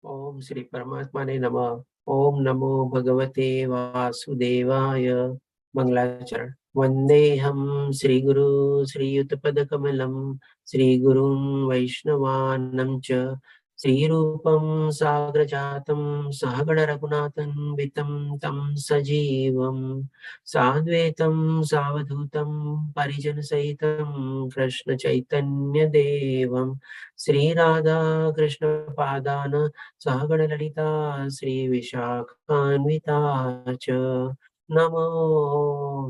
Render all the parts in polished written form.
ઓમ શ્રી પરમાત્માને નમઃ. ઓમ નમો ભગવતે વાસુદેવાય. મંગલાચરણ. વંદેહમ શ્રી ગુરુ શ્રીયુતપદકમલમ શ્રી ગુરું વૈષ્ણવાનં ચ શ્રીરૂપં સાગ્રજાतं સહગણ રઘુનાથન્વિतं तं સજીવં સાદ્વૈतं સાવધૂतं પરિજનસહિतं કૃષ્ણ ચૈતન્ય દેવં શ્રી રાધા કૃષ્ણ પાદાન સહગણ લલિતા શ્રી વિશાખાન્વિતા ચ. નમો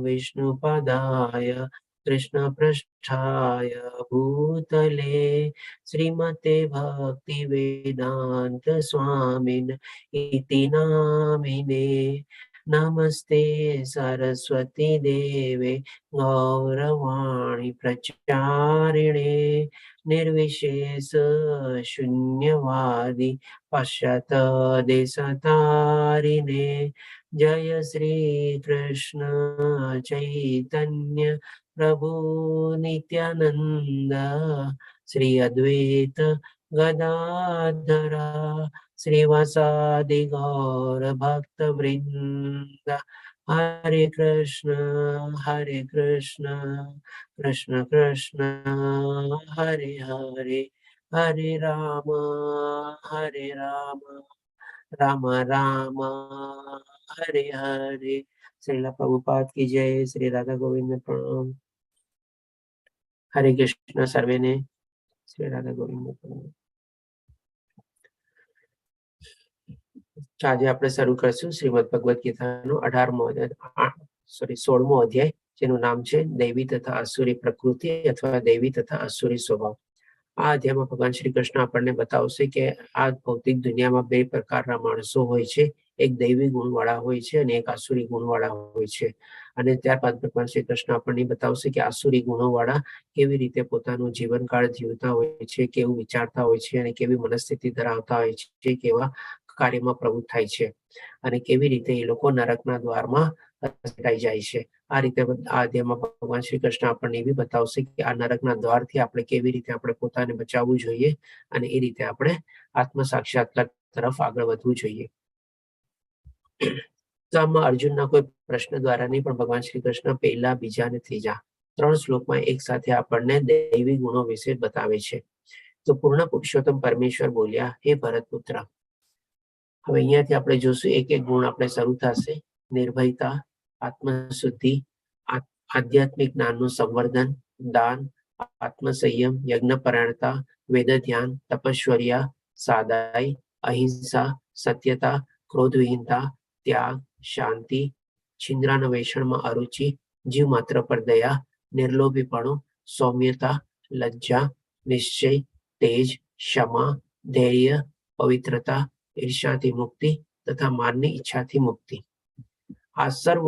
વિષ્ણુપદાય કૃષ્ણ પૃષ્ઠાય ભૂતલે શ્રીમતે ભક્તિ વેદાંત સ્વામિન ઇતિ નામિને. નમસ્તે સરસ્વતી દેવે ગૌરવાણી પ્રચારિણે નિર્વિશેષ શૂન્યવાદી પશ્ચાત દેશતારિણે. જય શ્રી કૃષ્ણ ચૈતન્ય પ્રભુ નિત્યાનંદ શ્રી અદ્વૈત ગદાધરા શ્રીવાસાદિ ગૌર ભક્ત વૃંદ. હરે કૃષ્ણ હરે કૃષ્ણ કૃષ્ણ કૃષ્ણ હરે હરે, હરે રામ હરે રામ રામ રામ હરે હરે. શ્રીલા પ્રભુપાદ કી જય. શ્રી રાધા ગોવિંદ પ્રણામ. હરે કૃષ્ણ સર્વેને. શ્રી રાધા ગોવિંદ પ્રણામ. આજે આપણે શરૂ કરશું શ્રીમદ ભગવદ ગીતાનો 18મો, સોરી, 16મો અધ્યાય, જેનું નામ છે દૈવી તથા આસુરી પ્રકૃતિ અથવા દૈવી તથા આસુરી સ્વભાવ. આ અધ્યાયમાં ભગવાન શ્રી કૃષ્ણ આપણને બતાવશે કે આ ભૌતિક દુનિયામાં બે પ્રકારના માણસો હોય છે. એક દૈવી ગુણવાળા હોય છે અને એક આસુરી ગુણવાળા હોય છે. અને ત્યારબાદ ભગવાન શ્રી કૃષ્ણ આપણને બતાવશે કે આસુરી ગુણોવાળા કેવી રીતે પોતાનું જીવનકાળ જીવતા હોય છે, કેવું વિચારતા હોય છે અને કેવી મનસ્થિતિ ધરાવતા હોય છે, કેવા કાર્યમાં પ્રવૃત્ત થાય છે અને કેવી રીતે એ લોકો નરકના દ્વારમાં અટકાઈ જાય છે. આ રીતે આ અધ્યાયમાં ભગવાન શ્રી કૃષ્ણ આપણને એવી બતાવશે કે આ નરકના દ્વારથી આપણે કેવી રીતે આપણે પોતાને બચાવવું જોઈએ અને એ રીતે આપણે આત્મ સાક્ષાત્કાર તરફ આગળ વધવું જોઈએ. તો આમાં અર્જુનના કોઈ પ્રશ્ન દ્વારા નહીં, પણ ભગવાન શ્રી કૃષ્ણ પહેલા, બીજા અને ત્રીજા ત્રણ શ્લોકમાં એક સાથે આપણને દૈવી ગુણો વિશે બતાવે છે. તો પૂર્ણ પુરુષોત્તમ પરમેશ્વર બોલ્યા, હે ભરતપુત્ર. હવે અહીંયાથી આપણે જોશું એક એક ગુણ આપણે શરૂ થશે. નિર્ભયતા, આત્મશુદ્ધિ, આધ્યાત્મિક જ્ઞાનનું સંવર્ધન, દાન, આત્મસંયમ, યજ્ઞપરાયણતા, વેદ ધ્યાન, તપશ્ચર્યા, સાદાઈ, અહિંસા, સત્યતા, ક્રોધવિહીનતા, ત્યાગ, શાંતિ, છિદ્રાન્વેષણમાં અરુચિ, જીવ માત્ર પર દયા, નિર્લોભીપણું, સૌમ્યતા, લજ્જા, નિશ્ચય, તેજ, ક્ષમા, ધૈર્ય, પવિત્રતા, ઈર્ષ્યાથી મુક્તિ તથા માનની ઈચ્છાથી મુક્તિ. આ સર્વ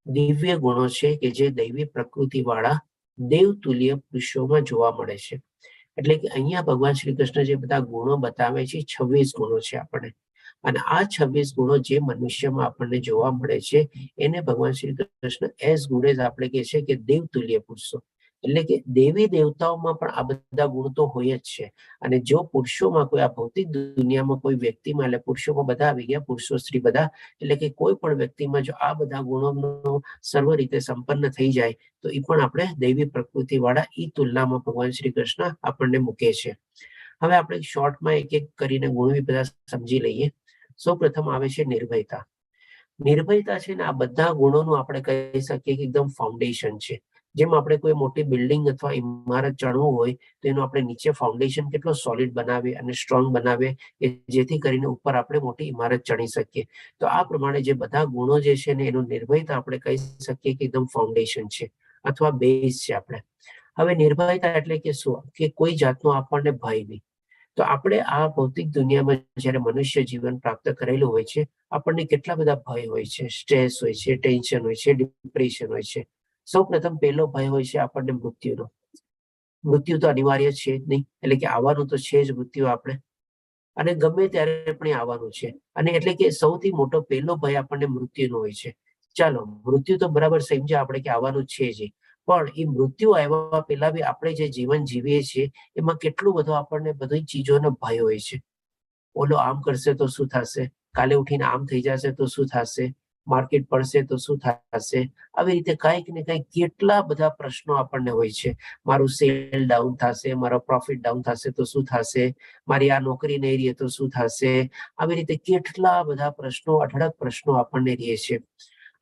દિવ્ય ગુણો છે કે જે દૈવી પ્રકૃતિ વાળા દેવતુલ્ય પુરુષોમાં જોવા મળે છે. એટલે કે અહીંયા ભગવાન શ્રી કૃષ્ણ જે બધા ગુણો બતાવે છે, 26 ગુણો છે આપણને, અને આ 26 ગુણો જે મનુષ્યમાં આપણને જોવા મળે છે એને ભગવાન Shri Krishna as good as આપણે કહે છે કે દેવતુલ્ય પુરુષો. એટલે કે દેવી દેવતાઓમાં પણ આ બધા ગુણ તો હોય જ છે. અને જો પુરુષોમાં કોઈ આ ભૌતિક દુનિયામાં કોઈ વ્યક્તિમાં, એટલે પુરુષોમાં બધા આવી ગયા, પુરુષો સ્ત્રી બધા, એટલે કે કોઈ પણ વ્યક્તિમાં જો આ બધા ગુણોનો સર્વ રીતે સંપન્ન થઈ જાય તો એ પણ આપણે દૈવી પ્રકૃતિ વાળા એ તુલનામાં ભગવાન શ્રી કૃષ્ણ આપણને મૂકે છે. હવે આપણે શોર્ટમાં એક એક કરીને ગુણ બી બધા સમજી લઈએ. સૌ પ્રથમ આવે છે નિર્ભયતા. નિર્ભયતા છે ને આ બધા ગુણોનું આપણે કહી શકીએ કે એકદમ ફાઉન્ડેશન છે. જેમ આપણે કોઈ મોટી બિલ્ડિંગ અથવા ઇમારત ચણવું હોય તો એનું આપણે નીચે ફાઉન્ડેશન કેટલો સોલિડ બનાવીએ અને સ્ટ્રોંગ બનાવીએ કે જેથી કરીને ઉપર આપણે મોટી ઇમારત ચણી શકીએ. તો આ પ્રમાણે જે બધા ગુણો જે છે ને એનું નિર્ભયતા આપણે કહી શકીએ કે એકદમ ફાઉન્ડેશન છે અથવા બેઝ છે આપણે. હવે નિર્ભયતા એટલે કે શું? કે કોઈ જાતનો આપણને ભય નહીં. તો આપણે આ ભૌતિક દુનિયામાં જ્યારે મનુષ્ય જીવન પ્રાપ્ત કરેલું હોય છે, આપણને કેટલા બધા ભય હોય છે, સ્ટ્રેસ હોય છે, ટેન્શન હોય છે, ડિપ્રેશન હોય છે. સૌ પ્રથમ પહેલો ભય હોય છે આપણને મૃત્યુનો. મૃત્યુ તો અનિવાર્ય છે જ નહીં, એટલે કે આવવાનું તો છે જ મૃત્યુ આપણે, અને ગમે ત્યારે પણ આવવાનું છે. અને એટલે કે સૌથી મોટો પહેલો ભય આપણને મૃત્યુનો હોય છે. ચાલો, મૃત્યુ તો બરાબર સમજ્યા આપણે કે આવવાનું છે જ, પણ એ મૃત્યુ આવ્યા પહેલા બી આપણે જે જીવન જીવીએ છીએ એમાં કેટલું બધું આપણને બધી ચીજોનો ભય હોય છે. ઓલો આમ કરશે તો શું થશે, કાલે ઉઠીને આમ થઈ જશે તો શું થશે, માર્કેટ પડશે તો શું થશે. આવી રીતે કંઈક ને કંઈક કેટલા બધા પ્રશ્નો આપણને હોય છે. મારું સેલ ડાઉન થશે, મારો પ્રોફિટ ડાઉન થશે તો શું થશે, મારી આ નોકરી નહીં રહે તો શું થશે. આવી રીતે કેટલા બધા પ્રશ્નો, અઢળક પ્રશ્નો આપણને રહે છે.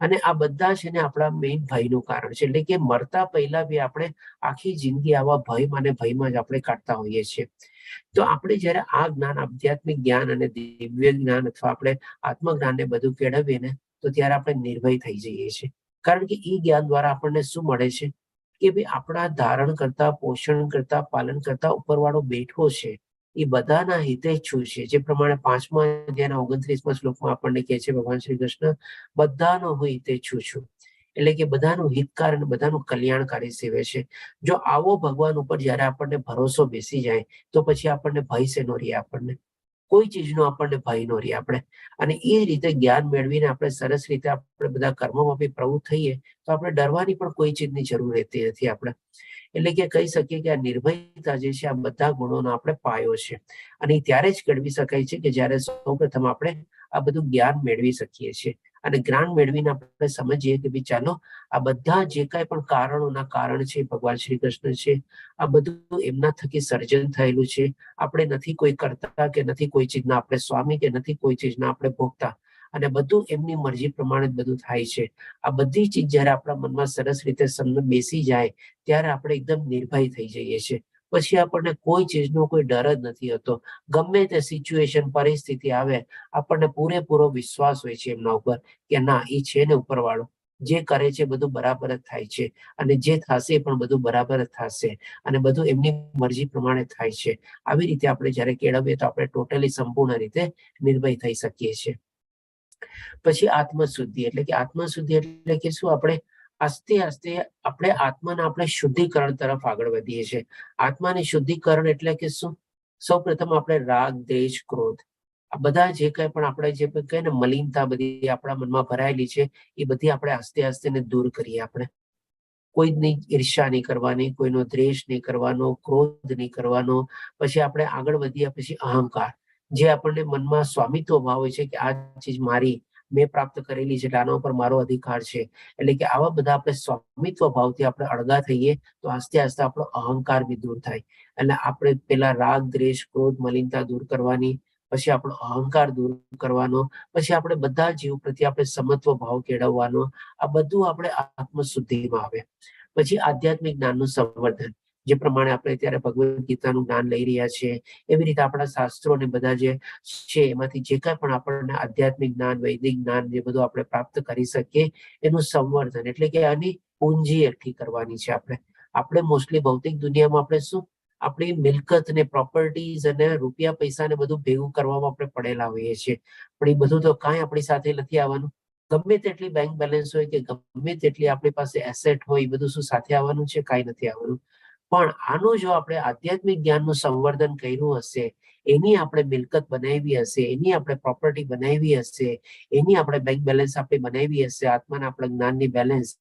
અને આ બધા છે ને આપણા મેઇન ભયનું કારણ છે. એટલે કે મરતા પહેલા બી આપણે આખી જિંદગી આવા ભયમાં ને ભયમાં જ આપણે કાઢતા હોઈએ છીએ. તો આપણે જ્યારે આ જ્ઞાન, આધ્યાત્મિક જ્ઞાન અને દિવ્ય જ્ઞાન અથવા આપણે આત્મજ્ઞાનને બધું કેળવીએ ને, તો ત્યારે આપણે નિર્ભય થઈ જઈએ છીએ. કારણ કે એ જ્ઞાન દ્વારા આપણને શું મળે છે કે ભાઈ આપણા ધારણ કરતા, પોષણ કરતા, પાલન કરતા ઉપરવાળો બેઠો છે, એ બધાના હિતેચ્છુ છે. જે પ્રમાણે 5મા અધ્યાયના 29મા શ્લોકમાં આપણને કહે છે ભગવાન શ્રી કૃષ્ણ, બધાનો હું હિતેચ્છુ છું. એટલે કે બધાનું હિતકાર અને બધાનું કલ્યાણકારી સેવે છે. જો આવો ભગવાન ઉપર જયારે આપણને ભરોસો બેસી જાય તો પછી આપણને ભય શેનો રહે, આપણને કોઈ ચીજનો આપણને ભય ન રહે આપણે. અને એ રીતે જ્ઞાન મેળવીને આપણે સરસ રીતે આપણે બધા કર્મોમાં બી પ્રવૃત્ત થઈએ તો આપણે ડરવાની પણ કોઈ ચીજની જરૂર રહેતી નથી આપણે. એટલે કે કહી શકીએ કે આ નિર્ભયતા જે છે આ બધા ગુણોનો આપણે પાયો છે. અને એ ત્યારે જ કેળવી શકાય છે કે જ્યારે સૌપ્રથમ આપણે આ બધું જ્ઞાન મેળવી શકીએ છીએ. અને જ્ઞાન મેળવીને આપણે સમજીએ કે ભાઈ ચાલો આ બધા જે કાંઈ પણ કારણોના કારણ છે ભગવાન શ્રી કૃષ્ણ છે, આ બધું એમના થકી સર્જન થયેલું છે. આપણે નથી કોઈ કરતા કે નથી કોઈ ચીજના આપણે સ્વામી કે નથી કોઈ ચીજના આપણે ભોગતા, અને બધું એમની મરજી પ્રમાણે જ બધું થાય છે. આ બધી ચીજ જ્યારે આપણા મનમાં સરસ રીતે સમજ બેસી જાય ત્યારે આપણે એકદમ નિર્ભય થઈ જઈએ છીએ. પછી આપણને કોઈ ચીજનો કોઈ ડર જ નથી હોતો. ગમે તે સિચ્યુએશન, પરિસ્થિતિ આવે, આપણને પૂરેપૂરો વિશ્વાસ હોય છે એમના ઉપર કે ના, એ છે ને ઉપરવાળો, જે કરે છે બધું બરાબર જ થાય છે, અને જે થશે એ પણ બધું બરાબર જ થશે, અને બધું એમની મરજી પ્રમાણે થાય છે. આવી રીતે આપણે જ્યારે કેળવીએ તો આપણે ટોટલી સંપૂર્ણ રીતે નિર્ભય થઈ શકીએ છીએ. પછી આત્મશુદ્ધિ, એટલે કે આત્મશુદ્ધિ એટલે કે શું, આપણે આસ્તે આસ્તે આપણે આત્માના આપણે શુદ્ધિકરણ તરફ આગળ વધીએ છીએ. આત્માની શુદ્ધિકરણ એટલે કે શું, સૌ પ્રથમ આપણે રાગ, દ્વેષ, ક્રોધ, આ બધા જે કંઈ પણ આપણે જે કહીએ ને મલિનતા બધી આપણા મનમાં ભરાયેલી છે એ બધી આપણે આસ્તે આસ્તે ને દૂર કરીએ. આપણે કોઈની ઈર્ષ્યા નહીં કરવાની, કોઈનો દ્વેષ નહીં કરવાનો, ક્રોધ નહીં કરવાનો. પછી આપણે આગળ વધીએ પછી અહંકાર, જે આપણને મનમાં સ્વામિત્વ ભાવ હોય છે કે આ ચીજ મારી, મેં પ્રાપ્ત કરેલી છે એટલે આના ઉપર મારો અધિકાર છે. એટલે કે આવા બધા આપણે સ્વામિત્વ ભાવથી આપણે અળગા થઈએ તો આસ્તે આસ્તે આપણો અહંકાર બી દૂર થાય. એટલે આપણે પેલા રાગ, દ્વેષ, ક્રોધ, મલિનતા દૂર કરવાની, પછી આપણો અહંકાર દૂર કરવાનો, પછી આપણે બધા જીવ પ્રત્યે આપણે સમત્વ ભાવ કેળવવાનો. આ બધું આપણે આત્મશુદ્ધિમાં આવે. પછી આધ્યાત્મિક જ્ઞાનનું સંવર્ધન, જે પ્રમાણે આપણે અત્યારે ભગવદ્ ગીતાનું જ્ઞાન લઈ રહ્યા છીએ એવી રીતે આપણા શાસ્ત્રો ને બધા જે છે એમાંથી જે કાંઈ પણ આપણને આધ્યાત્મિક જ્ઞાન, વૈદિક જ્ઞાન જે બધું આપણે પ્રાપ્ત કરી શકીએ એનું સંવર્ધન, એટલે કે આની પૂંજી એકઠી કરવાની છે. આપણે આપણે મોસ્ટલી ભૌતિક દુનિયામાં આપણે શું, આપણી મિલકત ને પ્રોપર્ટીઝ અને રૂપિયા પૈસા ને બધું ભેગું કરવામાં આપણે પડેલા હોઈએ છીએ, પણ એ બધું તો કાંઈ આપણી સાથે નથી આવવાનું. ગમે તેટલી બેંક બેલેન્સ હોય કે ગમે તેટલી આપણી પાસે એસેટ હોય, એ બધું શું સાથે આવવાનું છે? કાંઈ નથી આવવાનું. પણ આનું જો આપણે આધ્યાત્મિક જ્ઞાનનું સંવર્ધન કર્યું હશે, એની આપણે મિલકત બનાવી હશે, એની આપણે પ્રોપર્ટી બનાવી હશે, એની આપણે બેંક બેલેન્સ આપણે બનાવી હશે, આત્માના આપણા જ્ઞાનની બેલેન્સ,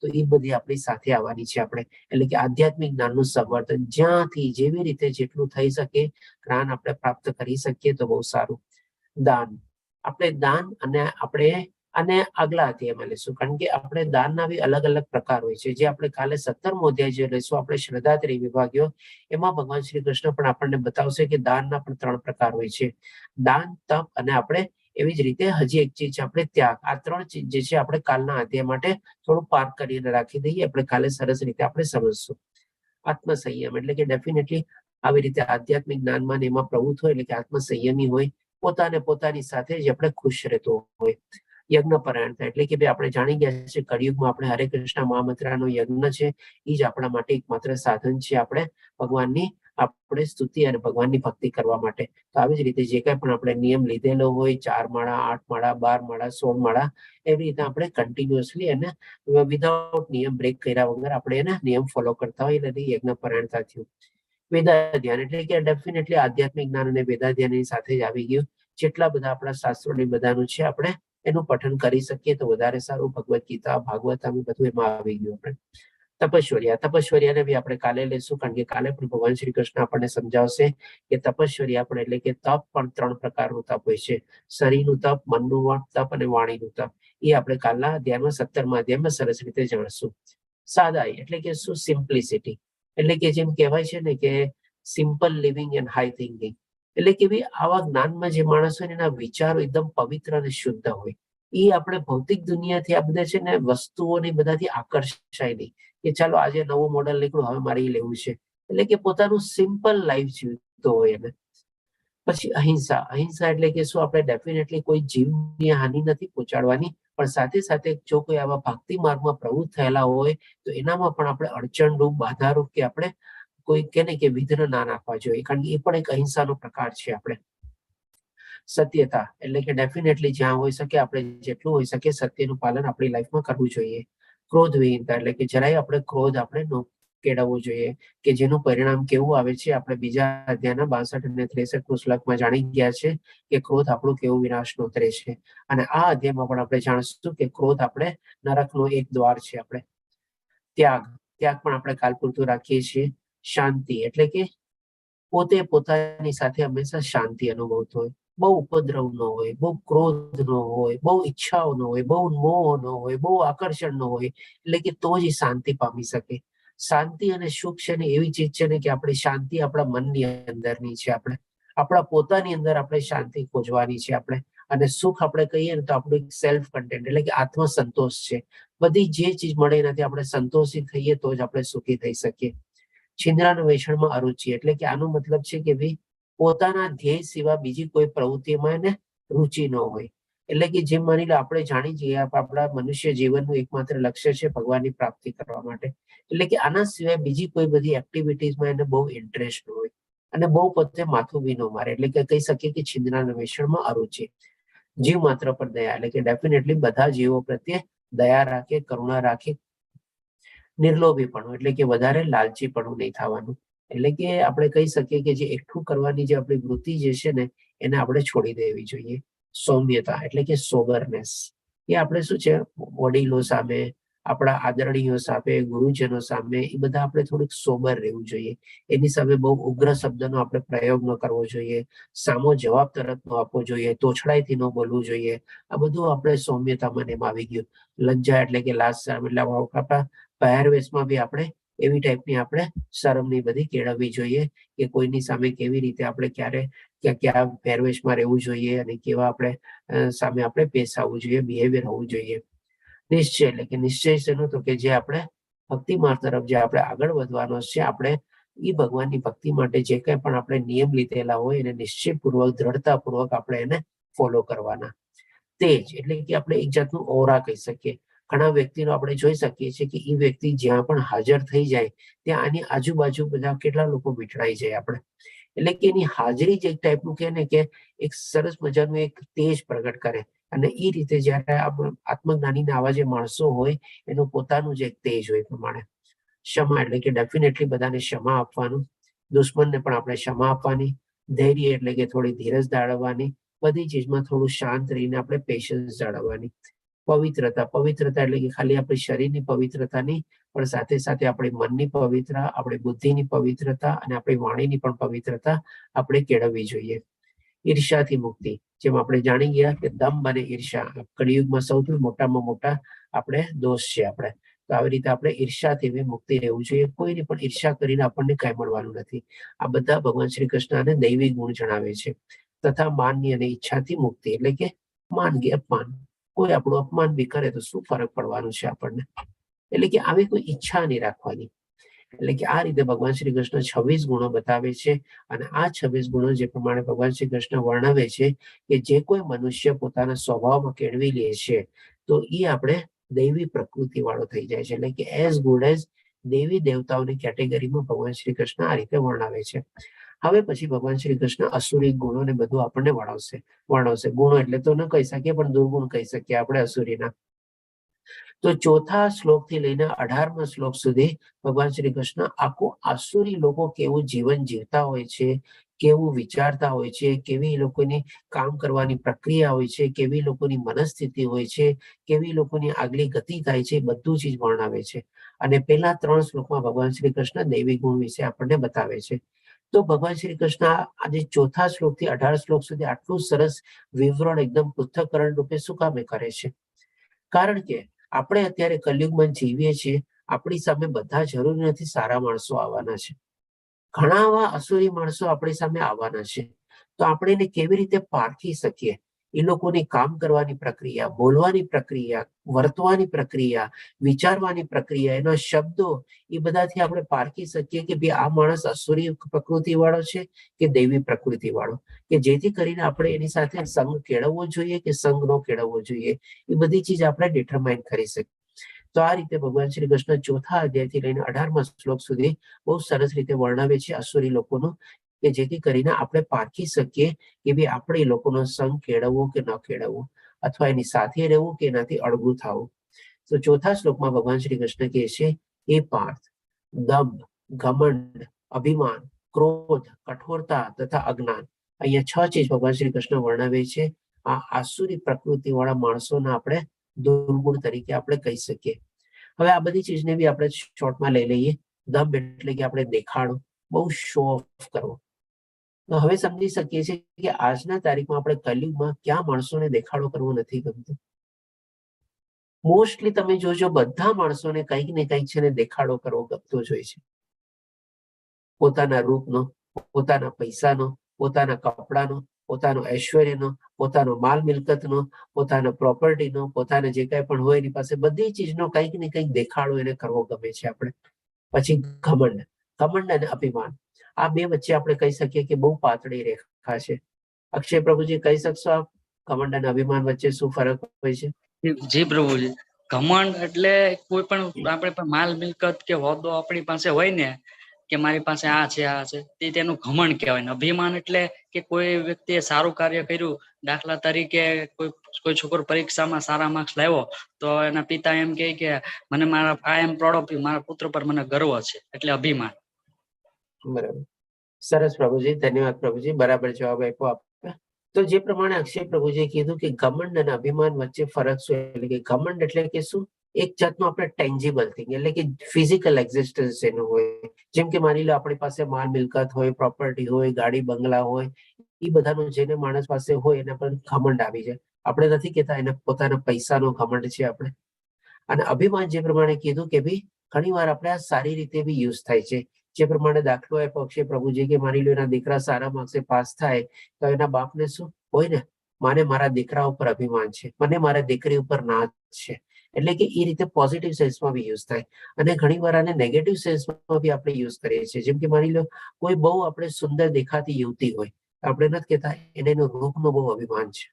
તો એ બધી આપણી સાથે આવવાની છે આપણે. એટલે કે આધ્યાત્મિક જ્ઞાનનું સંવર્ધન જ્યાંથી જેવી રીતે જેટલું થઈ શકે જ્ઞાન આપણે પ્રાપ્ત કરી શકીએ તો બહુ સારું. દાન, આપણે દાન અને આપણે અને આગલા અધ્યાયમાં લેશું, કારણ કે આપણે દાનના બી અલગ અલગ પ્રકાર હોય છે. જે આપણે કાલે 17મો અધ્યાય જે લેશું આપણે શ્રદ્ધાત્રેય વિભાગ્યો, એમાં ભગવાન શ્રી કૃષ્ણ પણ આપણને બતાવશે કે દાનના પણ 3 પ્રકાર હોય છે, દાન, તપ અને આપણે એવી જ રીતે હજી એક ચીજ આપણે ત્યાગ. આ 3 ચીજ જે છે આપણે કાલના અધ્યાય માટે થોડું પાર્ક કરીને રાખી દઈએ, આપણે કાલે સરસ રીતે આપણે સમજશું. આત્મસંયમ એટલે કે ડેફિનેટલી આવી રીતે આધ્યાત્મિક જ્ઞાનમાં ને એમાં પ્રવૃત્ત હોય, એટલે કે આત્મસંયમી હોય, પોતાને પોતાની સાથે જ આપણે ખુશ રહેતો હોય. યજ્ઞ પરાયણતા એટલે કે ભાઈ આપણે જાણી ગયા છે કળિયુગમાં આપણે હરે કૃષ્ણ મહામંત્રનો યજ્ઞ છે એ જ આપણા માટે એકમાત્ર સાધન છે આપણે ભગવાનની આપણે સ્તુતિ અને ભગવાનની ભક્તિ કરવા માટે. તો આવી જ રીતે જે કાંઈ પણ આપણે નિયમ લીધેલો હોય, 4 માળા, 8 માળા, 12 માળા, 16 માળા, એવી રીતે આપણે કન્ટિન્યુઅસલી એને વિધાઉટ નિયમ બ્રેક કર્યા વગર આપણે એને નિયમ ફોલો કરતા હોય, એટલે યજ્ઞ પરાયણતા થયું. વેદાધ્યાન એટલે કે ડેફિનેટલી આધ્યાત્મિક જ્ઞાન અને વેદાધ્યાનની સાથે જ આવી ગયું. જેટલા બધા આપણા શાસ્ત્રોની બધાનું છે આપણે એનું પઠન કરી શકીએ તો વધારે સારું. ભગવદ્ ગીતા, ભાગવત, આમ બધું એમાં આવી ગયું. આપણે તપશ્ચર્યા, તપશ્ચર્યાને બી આપણે કાલે લેશું, કારણ કે કાલે પણ ભગવાન શ્રી કૃષ્ણ આપણને સમજાવશે કે તપશ્ચર્યા પણ એટલે કે તપ પણ ત્રણ પ્રકારનું તપ હોય છે: શરીરનું તપ, મનનું તપ અને વાણીનું તપ. એ આપણે કાલના અધ્યાયમાં, 17મા અધ્યાયમાં સરસ રીતે જાણશું. સાદાઈ એટલે કે શું? સિમ્પ્લિસિટી. એટલે કે જેમ કહેવાય છે ને કે simple living and high thinking. એટલે કે ભાઈ, આવા જ્ઞાનમાં જે માણસ હોય ને, એના વિચારો એકદમ પવિત્ર અને શુદ્ધ હોય. એ આપણે ભૌતિક દુનિયાથી, આ બધા છે ને વસ્તુઓને બધાથી આકર્ષાય નહીં કે ચાલો, આજે નવું મોડલ નીકળ્યું, હવે મારે એ લેવું છે. એટલે કે પોતાનું સિમ્પલ લાઈફ જીવતો હોય એને. પછી અહિંસા. અહિંસા એટલે કે શું? આપણે ડેફિનેટલી કોઈ જીવની હાનિ નથી પહોંચાડવાની, પણ સાથે સાથે જો કોઈ આવા ભક્તિ માર્ગમાં પ્રવૃત્ત થયેલા હોય તો એનામાં પણ આપણે અડચણરૂપ, બાધારૂપ કે આપણે કોઈ કે ને કે વિઘ્ન ના નાખવા જોઈએ, કારણ કે એ પણ એક અહિંસાનો પ્રકાર છે આપણે. સત્યતા એટલે કે ડેફિનેટલી જ્યાં હોઈ શકે, આપણે જેટલું હોઈ શકે સત્યનું પાલન આપણી લાઈફમાં કરવું જોઈએ. ક્રોધ વિહીનતા એટલે કે જરાય આપણે ક્રોધ આપણે ન કેળવવો જોઈએ, કે જેનું પરિણામ કેવું આવે છે આપણે બીજા અધ્યાયના 62 અને 63 શ્લોકમાં જાણી ગયા છે કે ક્રોધ આપણું કેવું વિનાશ નોતરે છે. અને આ અધ્યાયમાં પણ આપણે જાણીશું કે ક્રોધ આપણે નરકનો એક દ્વાર છે આપણે. ત્યાગ. ત્યાગ પણ આપણે કાલ પૂરતું રાખીએ છીએ. શાંતિ એટલે કે પોતે પોતાની સાથે હંમેશા શાંતિ અનુભવતો હોય, બહુ ઉપદ્રવ ન હોય, બહુ ક્રોધ ન હોય, બહુ ઈચ્છાઓ ન હોય, બહુ મોહ ન હોય, બહુ આકર્ષણ ન હોય, એટલે કે તો જ એ શાંતિ પામી શકે. શાંતિ અને સુખ છે ને એવી ચીજ છે ને કે આપણી શાંતિ આપણા મનની અંદરની છે. આપણે આપણા પોતાની અંદર આપણે શાંતિ ખોજવાની છે આપણે. અને સુખ આપણે કહીએ ને તો આપણું એક સેલ્ફ કન્ટેન્ટ એટલે કે આત્મસંતોષ છે. બધી જે ચીજ મળે એનાથી આપણે સંતોષી થઈએ તો જ આપણે સુખી થઈ શકીએ. છિદ્રાન્વેષણમાં અરુચિ એટલે કે આનો મતલબ છે કે ભાઈ, પોતાના ધ્યેય સિવાય બીજી કોઈ પ્રવૃત્તિમાં એને રુચિ ન હોય. એટલે કે જેમ માની લો આપણે જાણી જઈએ આપણા મનુષ્ય જીવનનું એકમાત્ર લક્ષ્ય છે ભગવાનની પ્રાપ્તિ કરવા માટે, એટલે કે આના સિવાય બીજી કોઈ બધી એક્ટિવિટીઝમાં એને બહુ ઇન્ટરેસ્ટ ન હોય અને બહુ પોતે માથું બી ન મારે, એટલે કે કહી શકીએ કે છિદ્રાન્વેષણમાં અરુચિ. જીવ માત્ર પર દયા એટલે કે ડેફિનેટલી બધા જીવો પ્રત્યે દયા રાખે, કરુણા રાખે. નિર્લોભીપણું એટલે કે વધારે લાલચીપણું નહીં થવાનું, એટલે કે આપણે કહી શકીએ કે જે એકઠું કરવાની જે આપણી વૃત્તિ જે છે ને એને આપણે છોડી દેવી જોઈએ. સૌમ્યતા એટલે કે સોબરનેસ, એ આપણે શું છે, વડીલો સામે, આપણા આદરણીયો સામે, ગુરુજનો સામે એ બધા આપણે થોડુંક સોબર રહેવું જોઈએ. એની સામે બહુ ઉગ્ર શબ્દનો આપણે પ્રયોગ ન કરવો જોઈએ, સામો જવાબ તરત ન આપવો જોઈએ, તોછડાઈથી ન બોલવું જોઈએ. આ બધું આપણે સૌમ્યતામાં ને એમાં આવી ગયું. લજ્જા એટલે કે લાજ શરમ, એટલે આપણા પહેરવેશમાં બી આપણે એવી ટાઈપની આપણે શરમની બધી કેળવવી જોઈએ કે કોઈની સામે કેવી રીતે આપણે ક્યારે ક્યાં ક્યાં પહેરવેશમાં રહેવું જોઈએ અને કેવા આપણે સામે આપણે પેશ આવવું જોઈએ, બિહેવિયર હોવું જોઈએ. નિશ્ચય એટલે કે નિશ્ચય શેનો? તો કે જે આપણે ભક્તિ માર્ગ તરફ જે આપણે આગળ વધવાનો છે, આપણે એ ભગવાનની ભક્તિ માટે જે કંઈ પણ આપણે નિયમ લીધેલા હોય એને નિશ્ચયપૂર્વક, દ્રઢતાપૂર્વક આપણે એને ફોલો કરવાના. તેજ એટલે કે આપણે એક જાતનું ઓરા કહી શકીએ. ઘણા વ્યક્તિનો આપણે જોઈ શકીએ છીએ કે એ વ્યક્તિ જ્યાં પણ હાજર થઈ જાય ત્યાં આની આજુબાજુ બધા કેટલા લોકો વીંટળાઈ જાય આપણે, એટલે કે એની હાજરી જ એક ટાઈપનું કહે ને કે એક સરસ મજાનું એક તેજ પ્રગટ કરે. અને એ રીતે જ્યારે આત્મજ્ઞાનીના આવા જે માણસો હોય એનું પોતાનું જ એક તેજ હોય એ પ્રમાણે. ક્ષમા એટલે કે ડેફિનેટલી બધાને ક્ષમા આપવાનું, દુશ્મનને પણ આપણે ક્ષમા આપવાની. ધૈર્ય એટલે કે થોડી ધીરજ જાળવવાની, બધી ચીજમાં થોડું શાંત રહીને આપણે પેશન્સ જાળવવાની. પવિત્રતા, પવિત્રતા એટલે કે ખાલી આપણી શરીરની પવિત્રતા નહીં, પણ સાથે સાથે આપણી મનની પવિત્રતા, આપણી બુદ્ધિની પવિત્રતા અને આપણી વાણીની પણ પવિત્રતા આપણે કેળવવી જોઈએ. ઈર્ષ્યાથી મુક્તિ, જેમ આપણે જાણી ગયા કે દંભ અને ઈર્ષ્યા કળિયુગમાં સૌથી મોટામાં મોટા આપણે દોષ છે આપણે. તો આવી રીતે આપણે ઈર્ષ્યાથી બી મુક્તિ રહેવું જોઈએ. કોઈની પણ ઈર્ષ્યા કરીને આપણને કાંઈ મળવાનું નથી. આ બધા ભગવાન શ્રી કૃષ્ણ આને દૈવી ગુણ જણાવે છે. તથા માનની અને ઈચ્છાથી મુક્તિ એટલે કે માન કે અપમાન, કોઈ આપણું અપમાન બી કરે તો શું ફરક પડવાનું છે આપણને, એટલે કે આવી કોઈ ઈચ્છા નહીં રાખવાની. એટલે કે આ રીતે ભગવાન શ્રી કૃષ્ણ 26 ગુણો બતાવે છે. અને આ 26 ગુણો જે પ્રમાણે ભગવાન શ્રી કૃષ્ણ વર્ણવે છે કે જે કોઈ મનુષ્ય પોતાના સ્વભાવમાં કેળવી લે છે તો એ આપણે દૈવી પ્રકૃતિ વાળો થઈ જાય છે. એટલે કે એઝ ગુડ એઝ દેવી દેવતાઓની કેટેગરીમાં ભગવાન શ્રી કૃષ્ણ આ રીતે વર્ણવે છે. હવે પછી ભગવાન શ્રી કૃષ્ણ અસુરી ગુણો ને બધું આપણને વર્ણવશે. ગુણો એટલે તો ન કહી શકીએ, પણ દુર્ગુણ કહી શકીએ આપણે અસુરીના. તો ચોથા શ્લોકથી લઈને 18મા શ્લોક સુધી ભગવાન શ્રી કૃષ્ણ આખું આસુરી લોકો કેવું જીવન જીવતા હોય છે કેવું વિચારતા હોય છે, કેવી એ લોકોની કામ કરવાની પ્રક્રિયા હોય છે, કેવી લોકોની મનસ્થિતિ હોય છે, કેવી લોકોની આગલી ગતિ થાય છે, બધું ચીજ વર્ણવે છે. અને પહેલા ત્રણ શ્લોકમાં ભગવાન શ્રી કૃષ્ણ દૈવી ગુણ વિશે આપણને બતાવે છે. તો ભગવાન શ્રી કૃષ્ણ આજે ચોથા શ્લોકથી 18 શ્લોક સુધી આટલું સરસ વિવરણ એકદમ પૃથ્થકરણ રૂપે શું કામે કરે છે? કારણ કે આપણે અત્યારે કલયુગમાં જીવીએ છીએ, આપણી સામે બધા જરૂરી નથી સારા માણસો આવવાના છે, ઘણા આવા અસુરી માણસો આપણી સામે આવવાના છે. તો આપણે એને કેવી રીતે પારખી શકીએ? એ લોકોની કામ કરવાની પ્રક્રિયા, બોલવાની પ્રક્રિયા, વર્તવાની પ્રક્રિયા, વિચારવાની પ્રક્રિયા, એના શબ્દો, એ બધાથી આપણે પારખી શકીએ કે ભાઈ આ માણસ અસુરી પ્રકૃતિ વાળો છે કે દૈવી પ્રકૃતિ વાળો, કે જેથી કરીને આપણે એની સાથે સંગ કેળવવો જોઈએ કે સંગ ન કેળવવો જોઈએ, એ બધી ચીજ આપણે ડિટરમાઇન કરી શકીએ. તો આ રીતે ભગવાન શ્રી કૃષ્ણ ચોથા અધ્યાયથી લઈને 18મા શ્લોક સુધી બહુ સરસ રીતે વર્ણવે છે અસુરી લોકોનું, કે જેથી કરીને આપણે પારખી શકીએ કે ભાઈ આપણે એ લોકોનો સંગ કેળવવો કે ન કેળવવો, અથવા એની સાથે રહેવું કે એનાથી અળગું થવું. તો ચોથા શ્લોકમાં ભગવાન શ્રી કૃષ્ણ કહે છે, હે પાર્થ, દંભ, ઘમંડ, અભિમાન, ક્રોધ, કઠોરતા તથા અજ્ઞાન, અહીંયા છ ચીજ ભગવાન શ્રી કૃષ્ણ વર્ણવે છે. આ આસુરી પ્રકૃતિ વાળા માણસોના આપણે દુર્ગુણ તરીકે આપણે કહી શકીએ. હવે આ બધી ચીજને બી આપણે શોર્ટમાં લઈ લઈએ. દંભ એટલે કે આપણે દેખાડો, બહુ શો ઓફ કરવો. તો હવે સમજી શકીએ છીએ કે આજના તારીખમાં આપણે કલયુગમાં ક્યાં માણસોને દેખાડો કરવો નથી ગમતો. મોસ્ટલી તમે જોજો, બધા માણસોને કંઈક ને કંઈક છે ને દેખાડો કરવો ગમતો જ હોય છે. પોતાના રૂપનો, પોતાના પૈસાનો, પોતાના કપડાનો, પોતાનો ઐશ્વર્યનો, પોતાનો માલ મિલકતનો, પોતાના પ્રોપર્ટીનો, પોતાને જે કાંઈ પણ હોય એની પાસે બધી ચીજનો કંઈક ને કંઈક દેખાડો એને કરવો ગમે છે આપણે. પછી ઘમંડ, ઘમંડ અને અભિમાન, આ બે વચ્ચે આપણે કહી શકીએ કે બહુ પાતળી રેખા છે. અક્ષય પ્રભુજી, કહી શકશો આપ ઘમંડ અને અભિમાન વચ્ચે શું ફરક હોય છે? જી પ્રભુજી, ઘમંડ એટલે કોઈ પણ આપણે પણ માલ મિલકત કે હોદ્દો આપણી પાસે હોય ને, કે મારી પાસે આ છે આ છે, તે તેનું ઘમંડ કહેવાય. ને અભિમાન એટલે કે કોઈ વ્યક્તિએ સારું કાર્ય કર્યું, દાખલા તરીકે કોઈ કોઈ છોકરો પરીક્ષામાં સારા માર્ક્સ લાવ્યો તો એના પિતા એમ કહે કે મને મારા I am proud of you, મારા પુત્ર પર મને ગર્વ છે, એટલે અભિમાન. બરાબર, સરસ પ્રભુજી, ધન્યવાદ પ્રભુજી, બરાબર જવાબ આપ્યો આપ. તો જે પ્રમાણે અક્ષય પ્રભુજીએ કીધું કે ઘમંડ અને અભિમાન વચ્ચે ફરક શું? એટલે કે ઘમંડ એટલે કે શું? એક જાતનું આપણે ટેન્જિબલ થિંગ, એટલે કે ફિઝિકલ એક્ઝિસ્ટન્સ એનું હોય. જેમ કે માની લો આપણી પાસે માલ મિલકત હોય, પ્રોપર્ટી હોય, ગાડી બંગલા હોય, એ બધાનું જેને માણસ પાસે હોય એના પર ઘમંડ આવી જાય. આપણે નથી કહેતા એને પોતાના પૈસાનો ઘમંડ છે આપણે. અને અભિમાન જે પ્રમાણે કીધું કે ભાઈ ઘણી વાર આપણે આ સારી રીતે બી યુઝ થાય છે. જે પ્રમાણે દાખલો આપ્યો અક્ષય પ્રભુજી કે માની લો એના દીકરા સારા માર્ક્સે પાસ થાય તો એના બાપને શું હોય ને, મને મારા દીકરા ઉપર અભિમાન છે, મને મારા દીકરી ઉપર નાજ છે. એટલે કે એ રીતે પોઝિટિવ સેન્સમાં બી યુઝ થાય. અને ઘણી વાર આને નેગેટિવ સેન્સમાં બી આપણે યુઝ કરીએ છીએ. જેમ કે માની લો કોઈ બહુ આપણે સુંદર દેખાતી યુવતી હોય, આપણે નથી કહેતા એને એનું રૂપનો બહુ અભિમાન છે.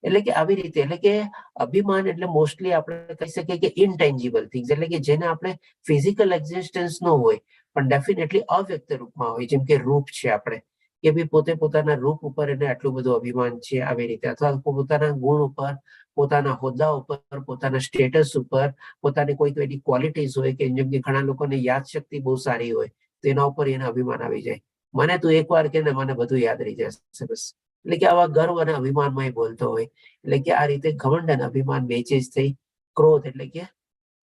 એટલે કે આવી રીતે, એટલે કે અભિમાન એટલે મોસ્ટલી આપણે કહી શકીએ કે ઇનટેન્જિબલ થિંગ્સ, એટલે કે જેને આપણે ફિઝિકલ એક્ઝિસ્ટન્સ ન હોય પણ ડેફિનેટલી અવ્યક્ત રૂપમાં હોય. જેમ કે રૂપ છે, આપણે કે ભાઈ પોતે પોતાના રૂપ ઉપર એને આટલું બધું અભિમાન છે આવી રીતે, અથવા પોતાના ગુણ ઉપર, પોતાના હોદ્દા ઉપર, પોતાના સ્ટેટસ ઉપર, પોતાની કોઈક એની ક્વોલિટીઝ હોય, કે જેમ કે ઘણા લોકોને યાદશક્તિ બહુ સારી હોય તો એના ઉપર એને અભિમાન આવી જાય, મને તું એકવાર કે ને મને બધું યાદ રહી જશે બસ. એટલે કે આવા ગર્વ અને અભિમાનમાં એ બોલતો હોય. એટલે કે આ રીતે ઘમંડ અને અભિમાન બે ચીજ થઈ. ક્રોધ એટલે કે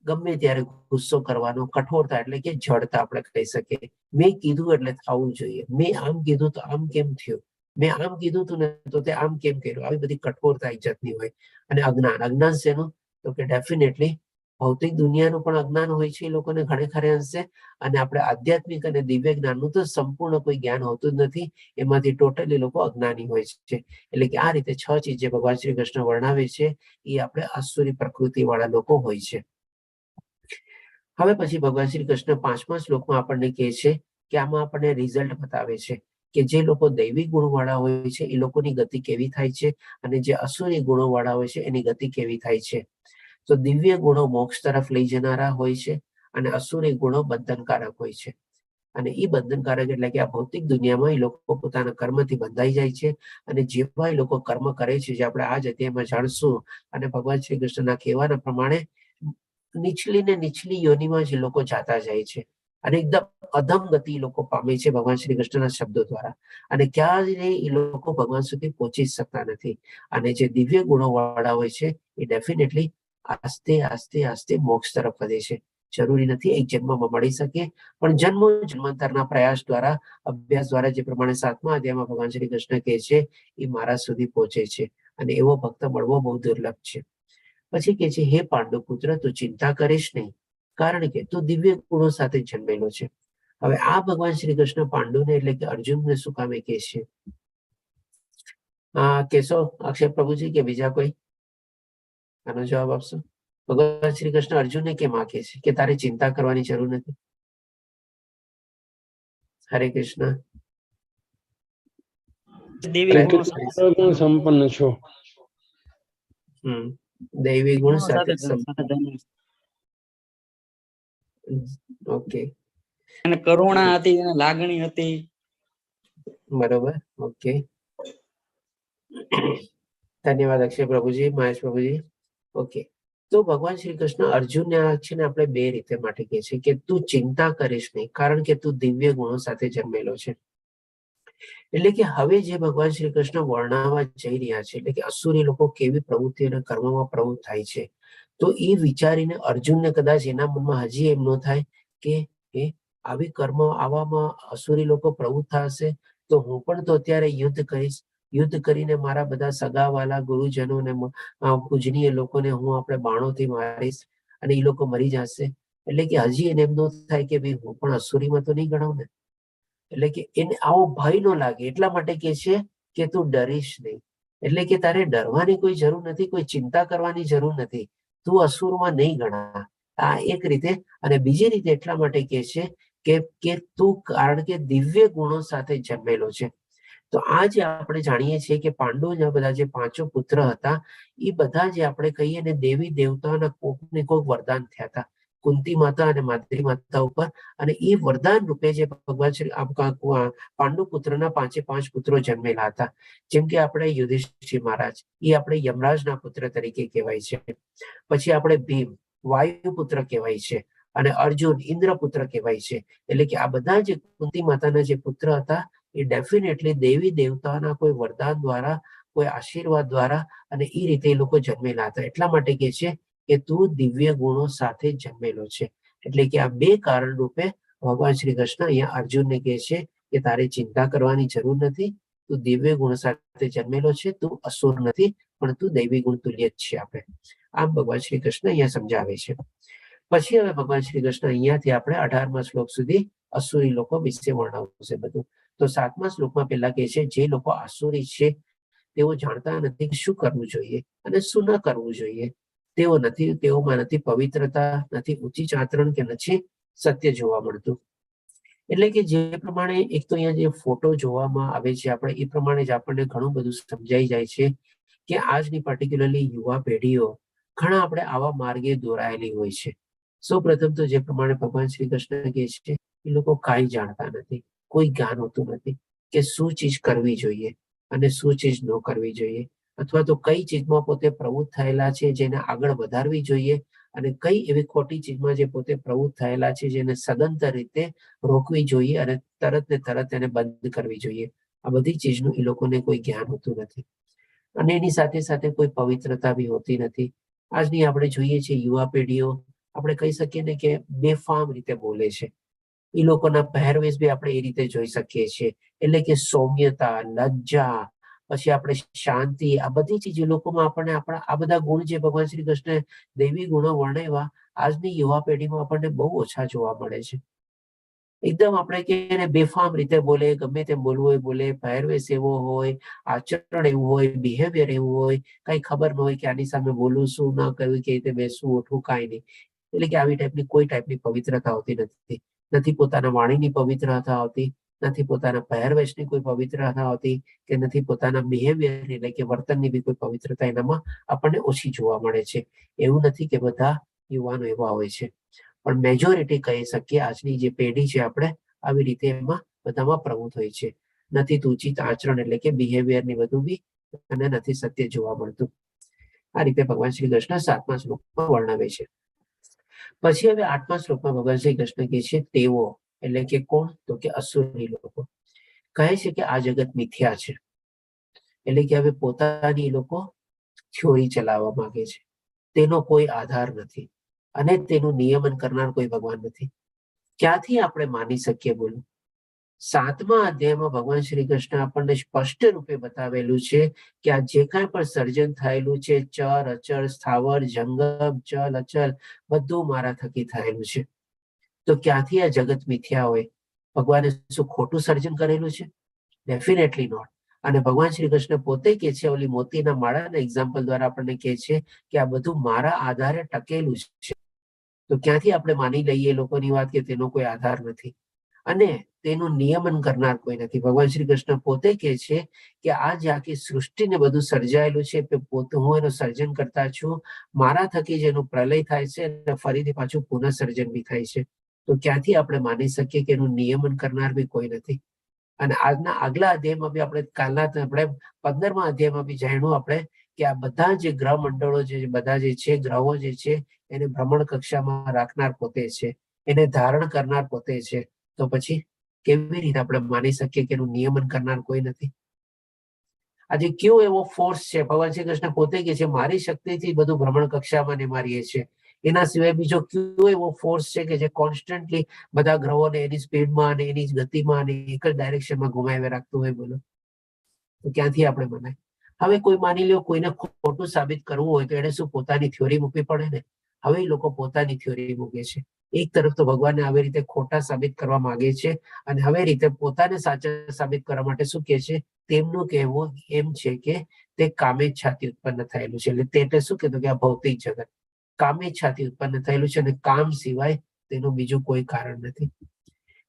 ગમે ત્યારે ગુસ્સો કરવાનો, કઠોરતા એટલે કે જડતા આપણે કહી શકીએ. મેં કીધું એટલે થવું જોઈએ, મેં આમ કીધું તો આમ કેમ થયું, મેં આમ કીધું તું ને તો તે આમ કેમ કર્યું, આવી બધી કઠોરતા એક જાતની હોય. અને અજ્ઞાન, અજ્ઞાન શેનું? તો કે ડેફિનેટલી ભૌતિક દુનિયાનું પણ અજ્ઞાન હોય છે એ લોકોને ઘણે ખરે અંશે, અને આપણે આધ્યાત્મિક અને દિવ્ય જ્ઞાનનું તો સંપૂર્ણ કોઈ જ્ઞાન હોતું જ નથી, એમાંથી ટોટલી લોકો અજ્ઞાની હોય છે. એટલે કે આ રીતે છ ચીજ જે ભગવાન શ્રી કૃષ્ણ વર્ણવે છે એ આપણે આસુરી પ્રકૃતિ વાળા લોકો હોય છે. હવે પછી ભગવાન શ્રી કૃષ્ણ પાંચમા શ્લોકમાં આપણને કહે છે કે આમાં આપણને રિઝલ્ટ બતાવે છે કે જે લોકો દૈવી ગુણવાળા હોય છે એ લોકોની ગતિ કેવી થાય છે અને જે અસુરી ગુણોવાળા હોય છે એની ગતિ કેવી થાય છે. તો દિવ્ય ગુણો મોક્ષ તરફ લઈ જનારા હોય છે અને અસુરી ગુણો બંધનકારક હોય છે. અને એ બંધનકારક એટલે કે આ ભૌતિક દુનિયામાં એ લોકો પોતાના કર્મથી બંધાઈ જાય છે અને જેવા એ લોકો કર્મ કરે છે, જે આપણે આ જ અધ્યાયમાં જાણશું, અને ભગવાન શ્રી કૃષ્ણના કહેવાના પ્રમાણે નીચલી ને નીચલી યોનિમાં જે લોકો જાતા જાય છે. અને એકદમ અધમ ગતિ લોકો પામે છે ભગવાન શ્રી કૃષ્ણના શબ્દો દ્વારા, અને ક્યારેય એ લોકો ભગવાન સુધી પહોંચી શકતા નથી. અને જે દિવ્ય ગુણો વાળા હોય છે એ ડેફિનેટલી આસ્તે આસ્તે આસ્તે મોક્ષ તરફ વધે છે. જરૂરી નથી એક જન્મમાં મળી શકે, પણ જન્મો જન્માંતરના પ્રયાસ દ્વારા, અભ્યાસ દ્વારા, જે પ્રમાણે સાતમા અધ્યાયમાં ભગવાન શ્રી કૃષ્ણ કહે છે, એ મારા સુધી પહોંચે છે, અને એવો ભક્ત મળવો બહુ દુર્લભ છે. પછી કે છે, હે પાંડુ પુત્ર, તું ચિંતા કરીશ નહીં, કારણ કે તું દિવ્ય ગુણો સાથે જન્મેલો છે. હવે આ ભગવાન શ્રી કૃષ્ણ પાંડુને એટલે કે અર્જુનને શું કામે કહે છે? કેશો અક્ષય પ્રભુજી કે બીજા કોઈ આનો જવાબ આપશો? ભગવાન શ્રી કૃષ્ણ અર્જુનને કેમ આ કહે છે કે તારે ચિંતા કરવાની જરૂર નથી? હરે કૃષ્ણ. દેવી ગુણ સંપન્ન છો. દૈવી ગુણ સાથે. ઓકે. અને કરુણા હતી, એને લાગણી હતી. બરોબર, ઓકે, ધન્યવાદ અક્ષય પ્રભુજી, મહેશ પ્રભુજી. ઓકે, તો ભગવાન શ્રી કૃષ્ણ અર્જુનને આ છે ને આપણે બે રીતે માટે કહે છે કે તું ચિંતા કરીશ નહીં, કારણ કે તું દિવ્ય ગુણો સાથે જન્મેલો છે. એટલે કે હવે જે ભગવાન શ્રી કૃષ્ણ વર્ણવવા જઈ રહ્યા છે, એટલે કે અસુરી લોકો કેવી પ્રવૃત્તિ અને કર્મમાં પ્રવૃત્ત થાય છે, તો એ વિચારીને અર્જુનને કદાચ એના મનમાં હજી એમ ન થાય કે એ આવી કર્મ આવામાં અસુરી લોકો પ્રવૃત્ત થશે તો હું પણ તો અત્યારે યુદ્ધ કરીશ, યુદ્ધ કરીને મારા બધા સગાવાલા, ગુરુજનોને, પૂજનીય લોકોને હું આપણે બાણોથી મારીશ અને એ લોકો મરી જશે. એટલે કે હજી એને એમ ન થાય કે ભાઈ હું પણ અસુરીમાં તો નહીં ગણાવ ને, એટલે કે એને આવો ભય ન લાગે, એટલા માટે કે છે કે તું ડરીશ નહીં. એટલે કે તારે ડરવાની કોઈ જરૂર નથી, કોઈ ચિંતા કરવાની જરૂર નથી, તું અસુરમાં નહીં ગણા. આ એક રીતે. અને બીજી રીતે એટલા માટે કે છે કે તું કારણ કે દિવ્ય ગુણો સાથે જન્મેલો છે. તો આ જે આપણે જાણીએ છીએ કે પાંડવના બધા જે પાંચો પુત્ર હતા એ બધા જે આપણે કહીએ ને દેવી દેવતાઓના કોક ને કોક વરદાન થયા હતા કુંતી માતા અને માદ્રી માતા ઉપર, અને એ વરદાન રૂપે જે ભગવાન શ્રી પાંડુ પુત્રના પાંચે પાંચ પુત્રો જન્મેલા હતા. જેમ કે આપણે યુધિષ્ઠિર મહારાજ એ આપણે યમરાજના પુત્ર તરીકે કહેવાય છે, પછી આપણે ભીમ વાયુ પુત્ર કહેવાય છે, અને અર્જુન ઇન્દ્રપુત્ર કહેવાય છે. એટલે કે આ બધા જે કુંતી માતાના જે પુત્ર હતા એ ડેફિનેટલી દેવી દેવતાના કોઈ વરદાન દ્વારા, કોઈ આશીર્વાદ દ્વારા, અને એ રીતે એ લોકો જન્મેલા હતા. એટલા માટે કે છે કે તું દિવ્ય ગુણો સાથે જન્મેલો છે. એટલે કે આ બે કારણ રૂપે ભગવાન શ્રી કૃષ્ણ અહીંયા અર્જુનને કહે છે કે તારે ચિંતા કરવાની જરૂર નથી, તું દિવ્ય ગુણ સાથે જન્મેલો છે, તું અસુર નથી, પણ તું દૈવી ગુણ તુલ્ય જ છે. આપણે આમ ભગવાન શ્રી કૃષ્ણ અહીંયા સમજાવે છે. પછી હવે ભગવાન શ્રી કૃષ્ણ અહીંયાથી આપણે 18મા શ્લોક સુધી અસુરી લોકો વિશે વર્ણવશે બધું. તો 7મા શ્લોકમાં પેલા કહે છે જે લોકો આસુરી છે તેઓ જાણતા નથી શું કરવું જોઈએ અને શું ન કરવું જોઈએ. તેઓ નથી, તેઓમાં નથી પવિત્રતા, નથી ઉચિત આચરણ કે નથી સત્ય જોવા મળતું. એટલે કે જે પ્રમાણે એક તો અહીંયા જે ફોટો જોવામાં આવે છે આપણે એ પ્રમાણે જ આપણને ઘણું બધું સમજાઈ જાય છે કે આજની પર્ટિક્યુલરલી યુવા પેઢીઓ ઘણા આપણે આવા માર્ગે દોરાયેલી હોય છે. સૌ પ્રથમ તો જે પ્રમાણે ભગવાન શ્રી કૃષ્ણ કહે છે એ લોકો કાંઈ જાણતા નથી, કોઈ જ્ઞાન હોતું નથી કે શું ચીજ કરવી જોઈએ અને શું ચીજ ન કરવી જોઈએ, અથવા તો કઈ ચીજમાં પોતે પ્રવૃત્ત થયેલા છે જેને આગળ વધારવી જોઈએ અને કઈ એવી ખોટી ચીજમાં જે પોતે પ્રવૃત્ત થયેલા છે જેને સદંતર રીતે રોકવી જોઈએ અને તરત ને તરત એને બંધ કરવી જોઈએ. આ બધી ચીજનું એ લોકોને કોઈ જ્ઞાન હોતું નથી અને એની સાથે સાથે કોઈ પવિત્રતા બી હોતી નથી. આજની આપણે જોઈએ છીએ યુવા પેઢીઓ, આપણે કહી શકીએ ને કે બેફામ રીતે બોલે છે. એ લોકોના પહેરવેશ બી આપણે એ રીતે જોઈ શકીએ છીએ. એટલે કે સૌમ્યતા, લજ્જા, પછી આપણે શાંતિ, આ બધી ચીજ એ લોકોમાં આપણને આપણા આ બધા ગુણ જે ભગવાન શ્રી કૃષ્ણે દૈવી ગુણો વર્ણવ્યા આજની યુવા પેઢીમાં આપણને બહુ ઓછા જોવા મળે છે. એકદમ આપણે કે બેફામ રીતે બોલે, ગમે તેમ બોલવું હોય બોલે, પહેરવેશ એવો હોય, આચરણ એવું હોય, બિહેવિયર એવું હોય, કઈ ખબર ન હોય કે આની સામે બોલવું શું, ન કરવું, કેવી રીતે બેસવું ઉઠવું, કાંઈ નહીં. એટલે કે આવી ટાઈપની કોઈ ટાઈપની પવિત્રતા હોતી નથી. નથી પોતાના વાણીની પવિત્રતા હોતી, નથી પોતાના પહેરવેશની કોઈ પવિત્રતા હોતી, કે નથી પોતાના બિહેવિયર એટલે કે વર્તનની બી કોઈ પવિત્રતા એનામાં આપણને ઓછી જોવા મળે છે. એવું નથી કે બધા યુવાનો એવા હોય છે, પણ મેજોરિટી કહી શકીએ આજની જે પેઢી છે આપણે આવી રીતે એમાં બધામાં પ્રવૃત્ત હોય છે. નથી તો ઉચિત આચરણ એટલે કે બિહેવિયર ની બધું બી અને નથી સત્ય જોવા મળતું. આ રીતે ભગવાન શ્રી કૃષ્ણ 7મા શ્લોકમાં વર્ણવે છે. પછી હવે 8મા શ્લોકમાં ભગવાન શ્રી કૃષ્ણ કહે છે તેઓ એટલે કે કોણ? તો કે અસુરી લોકો કહે છે કે આ જગત મિથ્યા છે. એટલે કે હવે પોતાની લોકો થિયોરી ચલાવવા માંગે છે, તેનો કોઈ આધાર નથી અને તેનું નિયમન કરનાર કોઈ ભગવાન નથી. ક્યાંથી આપણે માની શકીએ બોલો? 7મા અધ્યાયમાં ભગવાન શ્રી કૃષ્ણ આપણને સ્પષ્ટ રૂપે બતાવેલું છે કે આ જે કાંઈ પણ સર્જન થયેલું છે, ચર અચર, સ્થાવર, જંગમ, ચલ અચલ, બધું મારા થકી થયેલું છે. તો ક્યાંથી આ જગત મિથ્યા હોય? ભગવાને શું ખોટું સર્જન કરેલું છે? Definitely not. અને ભગવાન શ્રી કૃષ્ણ પોતે કે છે, ઓલી મોતીના માળાના એક્ઝામ્પલ દ્વારા આપણને કહે છે કે આ બધું મારા આધારે ટકેલું છે. તો ક્યાંથી આપણે માની લઈએ લોકોની વાત કે તેનો કોઈ આધાર નથી અને તેનું નિયમન કરનાર કોઈ નથી? ભગવાન શ્રી કૃષ્ણ પોતે કહે છે કે આ જે આખી સૃષ્ટિને બધું સર્જાયેલું છે તે પોતે હું એનું સર્જન કરતા છું, મારા થકી જ એનું પ્રલય થાય છે અને ફરીથી પાછું પુનઃસર્જન બી થાય છે. તો ક્યાંથી આપણે માની શકીએ કે એનું નિયમન કરનાર બી કોઈ નથી? અને આજના આગલા અધ્યાયમાં બી આપણે કાલના આપણે 15મા અધ્યાયમાં બી જાણ્યું આપણે કે આ બધા જે ગ્રહ મંડળો જે બધા જે છે, ગ્રહો જે છે, એને ભ્રમણ કક્ષામાં રાખનાર પોતે છે, એને ધારણ કરનાર પોતે છે. તો પછી કેવી રીતે આપણે માની શકીએ કે એનું નિયમન કરનાર કોઈ નથી? આજે કયો એવો ફોર્સ છે? ભગવાન શ્રી કૃષ્ણ પોતે કહે છે મારી શક્તિથી બધું ભ્રમણ કક્ષામાં ને મારીએ છીએ, એના સિવાય બીજો કયો એવો ફોર્સ છે કે જે કોન્સ્ટન્ટલી બધા ગ્રહોને એની સ્પીડમાં અને એની ગતિમાં અને એક જ ડાયરેક્શનમાં ઘુમાવી રાખતું હોય? બોલો, તો ક્યાંથી આપણે મનાય? હવે કોઈ માની લ્યો કોઈને ખોટું સાબિત કરવું હોય તો એને શું પોતાની થિયોરી મૂકવી પડે ને? હવે એ લોકો પોતાની થિયોરી મૂકે છે. એક તરફ તો ભગવાનને આવી રીતે ખોટા સાબિત કરવા માંગે છે અને હવે રીતે પોતાને સાચા સાબિત કરવા માટે શું કહે છે? તેમનું કહેવું એમ છે કે તે કામેચ્છાથી ઉત્પન્ન થયેલું છે. એટલે તે એટલે શું કહેતું કે આ ભૌતિક જગત કામેચ્છાથી ઉત્પન્ન થયેલું છે અને કામ સિવાય તેનું બીજું કોઈ કારણ નથી.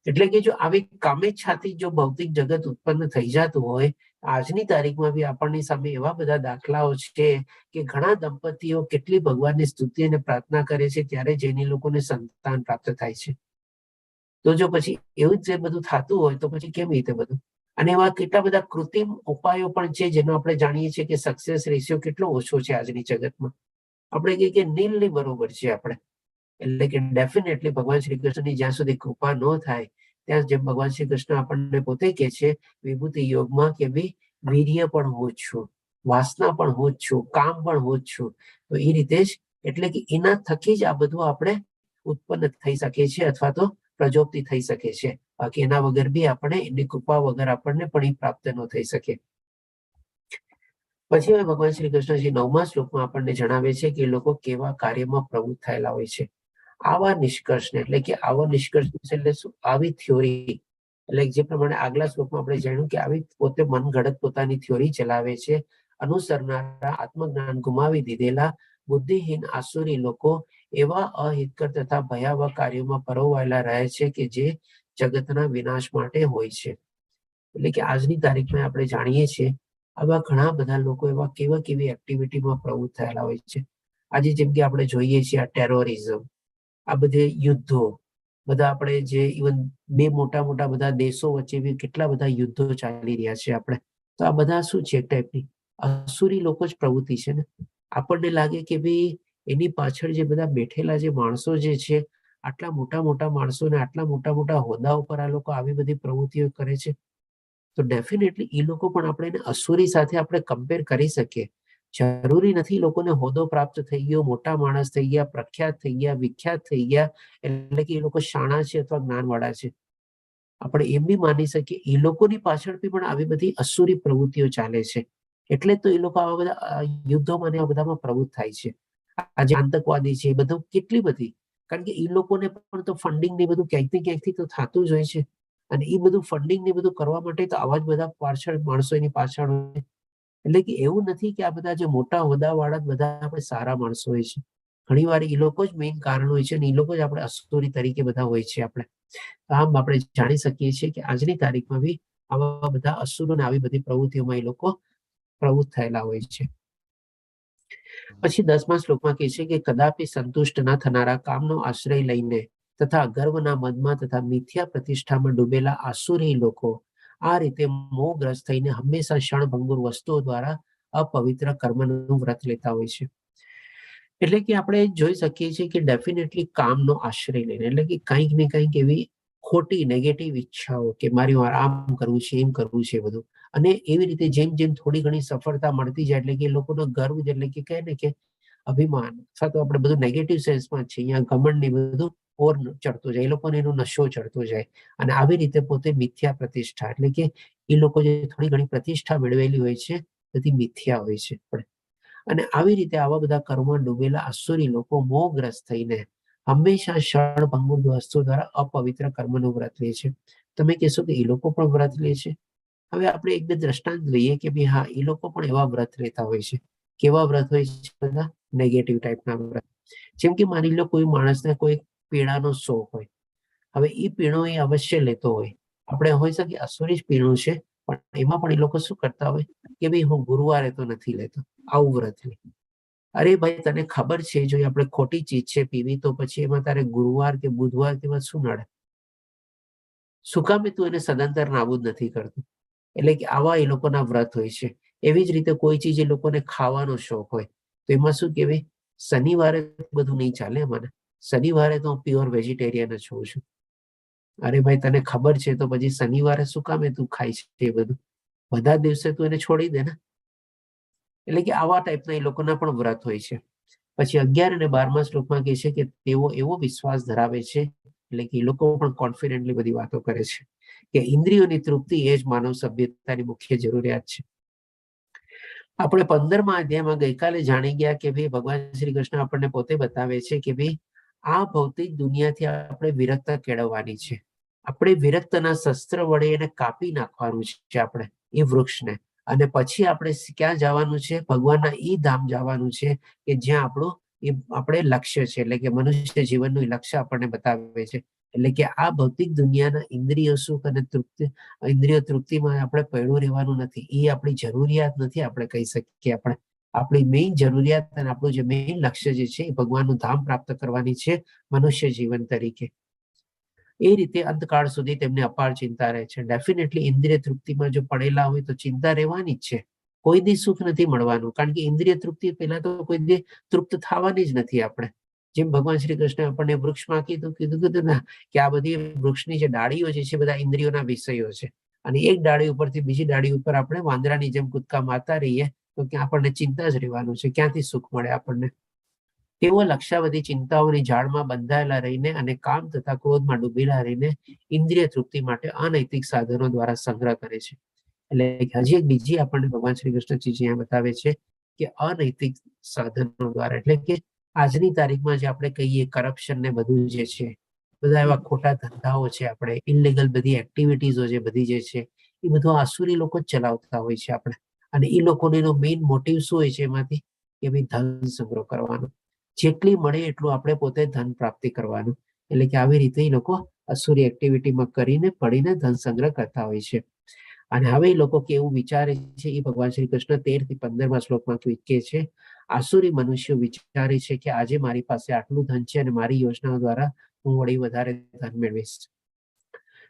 એટલે કે જો આવી કામેચ્છાથી જો ભૌતિક જગત ઉત્પન્ન થઈ જતું હોય, આજની તારીખમાં બી આપણની સામે એવા બધા દાખલાઓ છે કે ઘણા દંપતીઓ કેટલી ભગવાનની સ્તુતિ અને પ્રાર્થના કરે છે ત્યારે જઈને લોકોને સંતાન પ્રાપ્ત થાય છે. તો જો પછી એવું જ બધું થતું હોય તો પછી કેમ રીતે બધું? અને એવા કેટલા બધા કૃત્રિમ ઉપાયો પણ છે જેનો આપણે જાણીએ છીએ કે સક્સેસ રેશિયો કેટલો ઓછો છે આજની જગતમાં. આપણે કહીએ કે નીલની બરોબર છે આપણે, એટલે કે ડેફિનેટલી ભગવાન શ્રી કૃષ્ણની જ્યાં સુધી કૃપા ન થાય ત્યાં, જેમ ભગવાન શ્રી કૃષ્ણ આપણને પોતે કહે છે વિભૂતિ યોગમાં કે ભાઈ વીર્ય પણ હું જ છું, વાસના પણ હું જ છું, કામ પણ હું જ છું. તો એ રીતે જ એટલે કે એના થકી જ આ બધું આપણે ઉત્પન્ન થઈ શકે છે અથવા તો પ્રજોપ્તિ થઈ શકે છે. બાકી એના વગર બી આપણે એની કૃપા વગર આપણને પણ એ પ્રાપ્ત ન થઈ શકે. પછી હવે ભગવાન શ્રી કૃષ્ણજી 9મા શ્લોકમાં આપણને જણાવે છે કે એ લોકો કેવા કાર્યમાં પ્રવૃત્ત થયેલા હોય છે. આવા નિષ્કર્ષને એટલે કે આવા નિષ્કર્ષ એટલે શું? આવી થિયોરી, એટલે જે પ્રમાણે આગલા શ્લોકમાં આપણે જાણ્યું કે આવી પોતે મનગઢત પોતાની થિયોરી ચલાવે છે, અનુસરનારા આત્મજ્ઞાન ગુમાવી દીધેલા બુદ્ધિહીન આસુરી લોકો એવા અહિતકર તથા ભયાવહ કાર્યોમાં પરોવાયેલા રહે છે કે જે જગતના વિનાશ માટે હોય છે. એટલે કે આજની તારીખમાં આપણે જાણીએ છીએ આવા ઘણા બધા લોકો એવા કેવા કેવી એક્ટિવિટીમાં પ્રવૃત્ત થયેલા હોય છે. આજે જેમ કે આપણે જોઈએ છીએ આ ટેરોરિઝમ, આ બધે યુદ્ધો, બધા આપણે જે ઇવન બે મોટા મોટા બધા દેશો વચ્ચે બી કેટલા બધા યુદ્ધો ચાલી રહ્યા છે આપણે, તો આ બધા શું છે? એક ટાઈપની અસુરી લોકો જ પ્રવૃત્તિ છે ને. આપણને લાગે કે ભાઈ એની પાછળ જે બધા બેઠેલા જે માણસો જે છે, આટલા મોટા મોટા માણસો ને આટલા મોટા મોટા હોદ્દા ઉપર આ લોકો આવી બધી પ્રવૃત્તિઓ કરે છે, તો ડેફિનેટલી એ લોકો પણ આપણે એને અસુરી સાથે આપણે કમ્પેર કરી શકીએ. જરૂરી નથી લોકોને હોદ્દો પ્રાપ્ત થઈ ગયો, મોટા માણસ થઈ ગયા, પ્રખ્યાત થઈ ગયા, વિખ્યાત થઈ ગયા એટલે કે એ લોકો શાણા છે અથવા જ્ઞાનવાળા છે. આપણે એમ બી માની શકીએ એ લોકોની પાછળ બી પણ આવી બધી અસુરી પ્રવૃત્તિઓ ચાલે છે, એટલે તો એ લોકો આવા બધા યુદ્ધોમાં ને આ બધામાં પ્રવૃત્ત થાય છે. આજે આતંકવાદી છે એ બધું કેટલી બધી, કારણ કે એ લોકોને પણ તો ફંડિંગ ને બધું ક્યાંક ને ક્યાંકથી તો થતું જ હોય છે, અને એ બધું ફંડિંગ ને બધું કરવા માટે તો આવા જ બધા પાછળ માણસો એની પાછળ હોય. એટલે કે એવું નથી કે આ બધા જે મોટા હોદ્દાવાળા બધા આપણે સારા માણસો હોય છે, ઘણી વાર એ લોકો જ મેઇન કારણ હોય છે અને એ લોકો જ આપણે અસુરી તરીકે બધા હોય છે આપણે. આમ આપણે જાણી શકીએ છીએ કે આજની તારીખમાં બી આવા બધા અસુરો ને આવી બધી પ્રવૃત્તિઓમાં એ લોકો પ્રવૃત્ત થયેલા હોય છે. પછી 10મા શ્લોકમાં કહે છે કે કદાપી સંતુષ્ટ ન થનારા કામનો આશ્રય લઈને તથા ગર્વના મદમાં તથા મિથ્યા પ્રતિષ્ઠામાં ડૂબેલા આસુરી લોકો આ રીતે મોહગ્રસ્ત થઈને હંમેશા ક્ષણભંગુર વસ્તુઓ દ્વારા અપવિત્ર કર્મનું વ્રત લેતા હોય છે. એટલે કે આપણે જોઈ શકીએ છીએ કે ડેફિનેટલી કામનો આશ્રય લઈને, એટલે કે કંઈક ને કંઈક એવી ખોટી નેગેટિવ ઈચ્છાઓ કે મારી મારે આમ કરવું છે, એમ કરવું છે બધું. અને એવી રીતે જેમ જેમ થોડી ઘણી સફળતા મળતી જાય, એટલે કે એ લોકોનો ગર્વ, એટલે કે કહે ને કે અભિમાન, અથવા તો આપણે બધું નેગેટિવ સેન્સમાં છે અહીંયા, ઘમંડ ને બધું ઓર ચડતો જાય, એ લોકોને એનો નશો ચડતો જાય. અને આવી રીતે પોતે મિથ્યા પ્રતિષ્ઠા, એટલે કે એ લોકો જે થોડી ઘણી પ્રતિષ્ઠા મેળવેલી હોય છે બધી મિથ્યા હોય છે. પણ અને આવી રીતે આવા બધા કર્મમાં ડૂબેલા આસુરી લોકો મોહગ્રસ્ત થઈને હંમેશા ક્ષણભંગુર વસ્તુ દ્વારા અપવિત્ર કર્મનું વ્રત લે છે. તમે કહેશો કે એ લોકો પણ વ્રત લે છે? હવે આપણે એક બે દ્રષ્ટાંત લઈએ કે ભાઈ હા, એ લોકો પણ એવા વ્રત લેતા હોય છે. કેવા વ્રત હોય છે? બધા નેગેટિવ ટાઈપના વ્રત. જેમ કે માની લો કોઈ માણસને કોઈ પીણાનો શોખ હોય, હવે એ પીણો એ અવશ્ય લેતો હોય, આપણે હોય શકે અસુરી જ પીણું છે, પણ એમાં પણ એ લોકો શું કરતા હોય કે ભાઈ હું ગુરુવારે તો નથી લેતો, આવું વ્રત લે. અરે ભાઈ, તને ખબર છે જો આપણે ખોટી ચીજ છે પીવી, તો પછી એમાં તારે ગુરુવાર કે બુધવાર કે એમાં શું નડે? શું કામે તું એને સદંતર નાબૂદ નથી કરતું? એટલે કે આવા એ લોકોના વ્રત હોય છે. એવી જ રીતે કોઈ ચીજ એ લોકોને ખાવાનો શોખ હોય, તો એમાં શું કહેવાય, શનિવારે બધું નહીં ચાલે મને, શનિવારે તો હું પ્યોર વેજીટેરિયન જ હોઉં છું. અરે ભાઈ, તને ખબર છે તો પછી શનિવારે શું કામે તું ખાય છે એ બધું? બધા દિવસે તું એને છોડી દે ને. એટલે કે આવા ટાઈપના એ લોકોના પણ વ્રત હોય છે. પછી 11 અને 12મા શ્લોકમાં કહે છે કે તેઓ એવો વિશ્વાસ ધરાવે છે, એટલે કે એ લોકો પણ કોન્ફિડન્ટલી બધી વાતો કરે છે કે ઇન્દ્રિયોની તૃપ્તિ એ જ માનવ સભ્યતાની મુખ્ય જરૂરિયાત છે. આપણે 15મા અધ્યાયમાં ગઈકાલે જાણી ગયા કે ભાઈ ભગવાન શ્રી કૃષ્ણ આપણને પોતે બતાવે છે કે ભાઈ આ ભૌતિક દુનિયાથી આપણે વિરક્ત કેળવવાની છે. આપણે વિરક્તના શસ્ત્ર વડે એને કાપી નાખવાનું છે આપણે એ વૃક્ષને, અને પછી આપણે ક્યાં જવાનું છે? ભગવાનના ઈ ધામ જવાનું છે કે જ્યાં આપણું એ આપણે લક્ષ્ય છે, એટલે કે મનુષ્ય જીવનનું લક્ષ્ય આપણને બતાવે છે. એટલે કે આ ભૌતિક દુનિયાના ઇન્દ્રિય સુખ અને તૃપ્તિ, ઇન્દ્રિય તૃપ્તિમાં આપણે પડ્યું રહેવાનું નથી, એ આપણી જરૂરિયાત નથી. આપણે કહી શકીએ આપણે આપણી મેઇન જરૂરિયાત અને આપણું જે મેઇન લક્ષ્ય જે છે એ ભગવાનનું ધામ પ્રાપ્ત કરવાની છે મનુષ્ય જીવન તરીકે. એ રીતે અંતકાળ સુધી તેમને અપાર ચિંતા રહે છે. ડેફિનેટલી ઇન્દ્રિય તૃપ્તિમાં જો પડેલા હોય તો ચિંતા રહેવાની જ છે, કોઈ દી સુખ નથી મળવાનું, કારણ કે ઇન્દ્રિય તૃપ્તિ પહેલા તો કોઈ દી તૃપ્ત થવાની જ નથી. આપણે જેમ ભગવાન શ્રી કૃષ્ણ આપણને વૃક્ષમાં કીધું કીધું કીધું ના કે આ બધી વૃક્ષની જે ડાળીઓ જે છે બધા ઇન્દ્રિયોના વિષયો છે, અને એક ડાળી ઉપરથી બીજી ડાળી ઉપર આપણે વાંદરાની જેમ કૂદકા મારતા રહીએ તો કે આપણને ચિંતા જ રહેવાનું છે, ક્યાંથી સુખ મળે આપણને? તેઓ લક્ષાવધિ ચિંતાઓની જાળમાં બંધાયેલા રહીને અને કામ તથા ક્રોધમાં ડૂબેલા રહીને ઇન્દ્રિય તૃપ્તિ માટે અનૈતિક સાધનો દ્વારા સંગ્રહ કરે છે. એટલે હજી એક બીજી આપણને ભગવાન શ્રી કૃષ્ણ અહીંયા બતાવે છે કે અનૈતિક સાધનો દ્વારા, એટલે કે આજની તારીખમાં જે આપણે કહીએ કરપ્શન ને બધું જે છે, બધા એવા ખોટા ધંધાઓ છે, આપણે ઇલીગલ બધી એક્ટિવિટીઝો જે બધી જે છે એ બધું આસુરી લોકો જ ચલાવતા હોય છે આપણે. અને એ લોકોનો એનો મેઇન મોટિવ શું હોય છે એમાંથી? કે ભાઈ ધન સંગ્રહ કરવાનો, જેટલી મળે એટલું આપણે પોતે ધન પ્રાપ્તિ કરવાનું. એટલે કે આવી રીતે એ લોકો અસુરી એક્ટિવિટીમાં કરીને પડીને ધન સંગ્રહ કરતા હોય છે. અને હવે એ લોકો કેવું વિચારે છે એ ભગવાન શ્રી કૃષ્ણ 13 થી 15મા શ્લોકમાં કહે છે, આસુરી મનુષ્યો વિચારે છે કે આજે મારી પાસે આટલું ધન છે અને મારી યોજનાઓ દ્વારા હું વળી વધારે ધન મેળવીશ.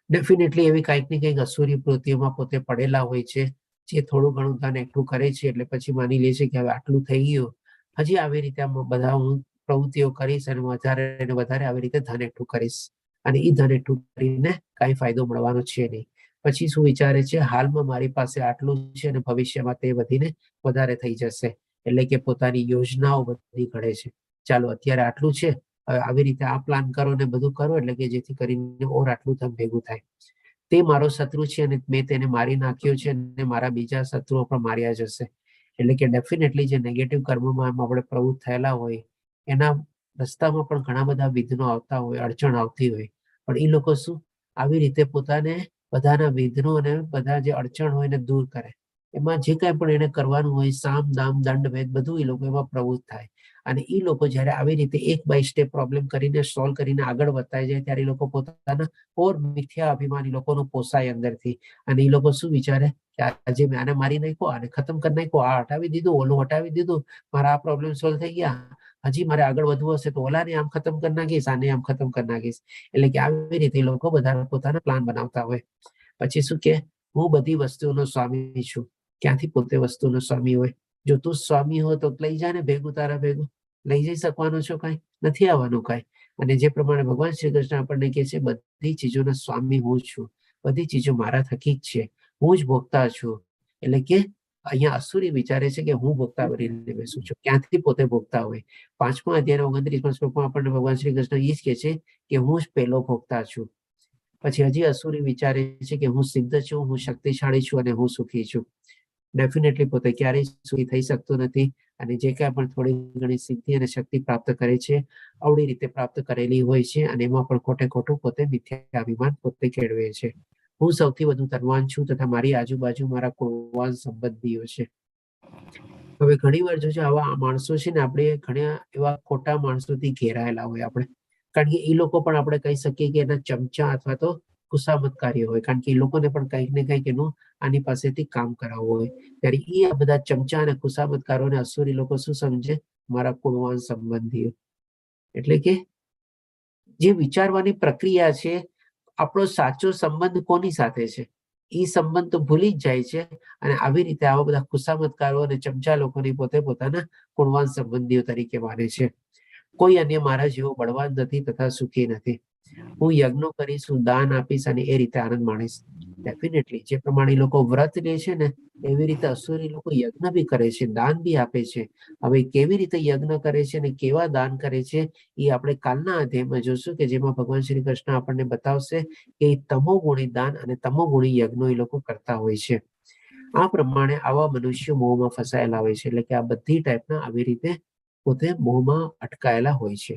ડેફિનેટલી એવી કંઈક ને કંઈક અસુરી પ્રવૃત્તિઓમાં પોતે પડેલા હોય છે, જે થોડું ઘણું ધન એકઠું કરે છે એટલે પછી માની લે છે કે હવે આટલું થઈ ગયું, હજી આવી રીતે આમ બધા હું પ્રવૃત્તિઓ કરીશ અને વધારે ને વધારે આવી રીતે ધન એકઠું કરીશ, અને એ ધન એકઠું કરીને કાંઈ ફાયદો મળવાનો છે નહીં. પછી શું વિચારે છે, હાલમાં મારી પાસે આટલું છે અને ભવિષ્યમાં તે વધીને વધારે થઈ જશે. એટલે કે પોતાની યોજનાઓ બધી ઘડે છે, ચાલો અત્યારે આટલું છે, હવે આવી રીતે આ પ્લાન કરો ને બધું કરો, એટલે કે જેથી કરીને ઓર આટલું ધન ભેગું થાય. તે મારો શત્રુ છે અને મેં તેને મારી નાખ્યો છે અને મારા બીજા શત્રુઓ પણ માર્યા જશે. એટલે કે ડેફિનેટલી જે નેગેટિવ કર્મમાં આપણે પ્રવૃત્ત થયેલા હોય એના રસ્તામાં પણ ઘણા બધા વિઘ્નો આવતા હોય, અડચણ આવતી હોય, પણ એ લોકો શું આવી રીતે પોતાને બધાના વિઘ્નો અને બધા જે અડચણ હોય એને દૂર કરે. એમાં જે કાંઈ પણ એને કરવાનું હોય, સામ દામ દંડ ભેદ બધું એ લોકો એમાં પ્રવૃત્ત થાય. અને એ લોકો જ્યારે આવી રીતે એક બાય સ્ટેપ પ્રોબ્લેમ કરીને સોલ્વ કરીને આગળ વધતા જાય ત્યારે એ લોકો પોતાના ઓર મિથ્યા અભિમાની લોકોનું પોસાય અંદરથી. અને એ લોકો શું વિચારે કે આજે મેં આને મારી નાખ્યો, આને ખતમ કરી નાખ્યો, આ હટાવી દીધું, ઓલું હટાવી દીધું, મારા આ પ્રોબ્લેમ સોલ્વ થઈ ગયા, હજી મારે આગળ વધવું હશે તો ઓલાને આમ ખતમ કરી નાખીશ, આને આમ ખતમ કરી નાખીશ. એટલે કે આવી રીતે એ લોકો બધા પોતાના પ્લાન બનાવતા હોય. પછી શું કે હું બધી વસ્તુઓનો સ્વામી છું. ક્યાંથી પોતે વસ્તુનો સ્વામી હોય? જો તું સ્વામી હો તો લઈ જા ને ભેગું તારા ભેગું. લઈ જઈ શકવાનો છો? કાંઈ નથી આવવાનું કાંઈ. અને જે પ્રમાણે ભગવાન શ્રી કૃષ્ણ આપણને કહે છે, બધી ચીજોના સ્વામી હું છું, બધી ચીજો મારા થકી જ છે, હું જ ભોગતા છું. એટલે કે અહીંયા અસુરી વિચારે છે કે હું ભોગતા બનીને બેસું છું. ક્યાંથી પોતે ભોગતા હોય? 5મા અધ્યાયના 29મા શ્લોકમાં આપણને ભગવાન શ્રી કૃષ્ણ એ જ કહે છે કે હું જ પહેલો ભોગતા છું. પછી હજી અસુરી વિચારે છે કે હું સિદ્ધ છું, હું શક્તિશાળી છું અને હું સુખી છું. ડેફિનેટલી પોતે ક્યારેય સુખી થઈ શકતો નથી અને જે કાંઈ પણ થોડી ઘણી સિદ્ધિ અને શક્તિ પ્રાપ્ત કરે છે, અવળી રીતે પ્રાપ્ત કરેલી હોય છે અને એમાં પણ ખોટે ખોટું પોતે મિથ્યા અભિમાન પોતે કેળવે છે. હું સૌથી વધુ ધનવાન છું તથા મારી આજુબાજુ મારા કુળવાન સંબંધીઓ છે. હવે ઘણી વાર જોજો, આવા માણસો છે ને, આપણે ઘણા એવા ખોટા માણસોથી ઘેરાયેલા હોય આપણે, કારણ કે એ લોકો પણ આપણે કહી શકીએ કે એના ચમચા અથવા તો ખુશામતકારી હોય, કારણ કે એ લોકોને પણ કંઈક ને કંઈક એનું આની પાસેથી કામ કરાવવું હોય. ત્યારે એ આ બધા ચમચા અને ખુશામતકારોને અસુરી લોકો શું સમજે? મારા કુળવાન સંબંધીઓ. એટલે કે જે વિચારવાની પ્રક્રિયા છે, આપણો સાચો સંબંધ કોની સાથે છે એ સંબંધ તો ભૂલી જ જાય છે અને આવી રીતે આવા બધા ખુશામતકારો અને ચમચા લોકોની પોતે પોતાના કુળવાન સંબંધીઓ તરીકે માને છે. કોઈ અન્ય મારા જેવો બળવાન નથી તથા સુખી નથી. હું યજ્ઞો કરીશ, હું દાન આપીશ અને એ રીતે આનંદ માણીશ. ડેફિનેટલી જે પ્રમાણે લોકો વ્રત લે છે ને, એવી રીતે અસુરી લોકો યજ્ઞ બી કરે છે, દાન બી આપે છે. હવે કેવી રીતે યજ્ઞ કરે છે અને કેવા દાન કરે છે એ આપણે કાલના અધ્યાયમાં જોશું, કે જેમાં ભગવાન શ્રી કૃષ્ણ આપણને બતાવશે કે તમોગુણી દાન અને તમોગુણી યજ્ઞો એ લોકો કરતા હોય છે. આ પ્રમાણે આવા મનુષ્યો મોહમાં ફસાયેલા હોય છે, એટલે કે આ બધી ટાઈપના આવી રીતે પોતે મોહમાં અટકાયેલા હોય છે.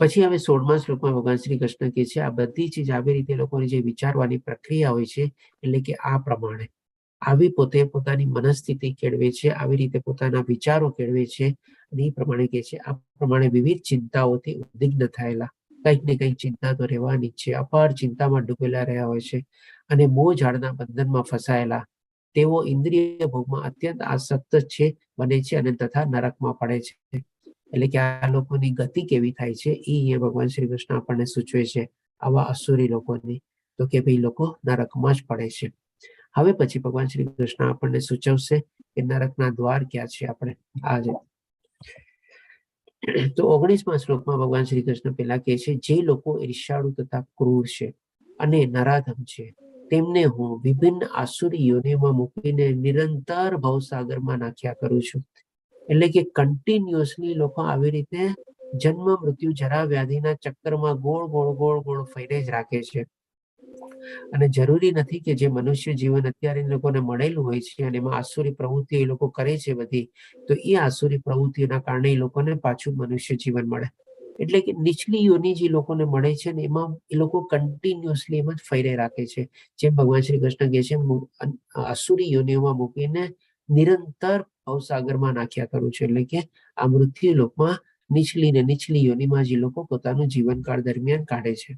પછી હવે 16મા શ્લોકમાં ભગવાન શ્રી કૃષ્ણ કહે છે, આ બધી ચીજ આવી રીતે લોકોની જે વિચારવાની પ્રક્રિયા હોય છે, એટલે કે આ પ્રમાણે આવી પોતે પોતાની મનસ્થિતિ કેળવે છે, આવી રીતે પોતાના વિચારો કેળવે છે અને એ પ્રમાણે કહે છે, આ પ્રમાણે વિવિધ ચિંતાઓથી ઉદ્વિગ્ન થયેલા, કંઈક ને કંઈક ચિંતા તો રહેવાની જ છે, અપાર ચિંતામાં ડૂબેલા રહ્યા હોય છે અને મોહ ઝાડના બંધનમાં ફસાયેલા તેઓ ઇન્દ્રિય ભોગમાં અત્યંત આસક્ત છે, બને છે અને તથા નરકમાં પડે છે. એટલે કે આ લોકોની ગતિ કેવી થાય છે એ અહીંયા ભગવાન શ્રી કૃષ્ણ આપણને સૂચવે છે આવા અસુરી લોકોની, તો કે ભાઈ લોકો નરકમાં જ પડે છે. હવે પછી ભગવાન શ્રી કૃષ્ણ આપણને સૂચવશે કે નરકના દ્વાર ક્યાં છે. આપણે આજે તો 19મા શ્લોકમાં ભગવાન શ્રી કૃષ્ણ પેલા કહે છે, જે લોકો ઈર્ષ્યાળુ તથા ક્રૂર છે અને નરાધમ છે તેમને હું વિભિન્ન આસુરી યોનિમાં મૂકીને નિરંતર ભવસાગરમાં નાખ્યા કરું છું. એટલે કે કન્ટિન્યુઅસલી લોકો આવી રીતે જન્મ મૃત્યુ જરા વ્યાધિના ચક્કરમાં ગોળ ગોળ ગોળ ગોળ ફેરે જ રાખે છે. અને જરૂરી નથી કે જે મનુષ્ય જીવન અત્યારે લોકોને મળેલું હોય છે અને એમાં આસુરી પ્રવૃત્તિઓ એ લોકો કરે છે બધી, તો એ આસુરી પ્રવૃત્તિઓના કારણે એ લોકોને પાછું મનુષ્ય જીવન મળે. એટલે કે નીચલી યોની જે લોકોને મળે છે ને એમાં એ લોકો કન્ટિન્યુઅસલી એમાં જ ફેરે રાખે છે. જેમ ભગવાન શ્રી કૃષ્ણ કહે છે, આસુરી યોનિઓમાં મૂકીને નિરંતર ભવસાગરમાં નાખ્યા કરું છું. એટલે કે આ મૃત્યુ લોકમાં નીચલી ને નીચલી યોનિમાં જે લોકો પોતાનું જીવનકાળ દરમિયાન કાઢે છે.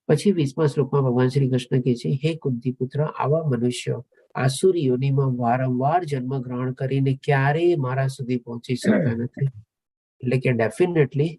પછી 20મા શ્લોકમાં ભગવાન શ્રી કૃષ્ણ કહે છે, હે કુંતી પુત્ર, આવા મનુષ્ય આસુરી યોનિમાં વારંવાર જન્મ ગ્રહણ કરીને ક્યારેય મારા સુધી પહોંચી શકતા નથી. એટલે કે ડેફિનેટલી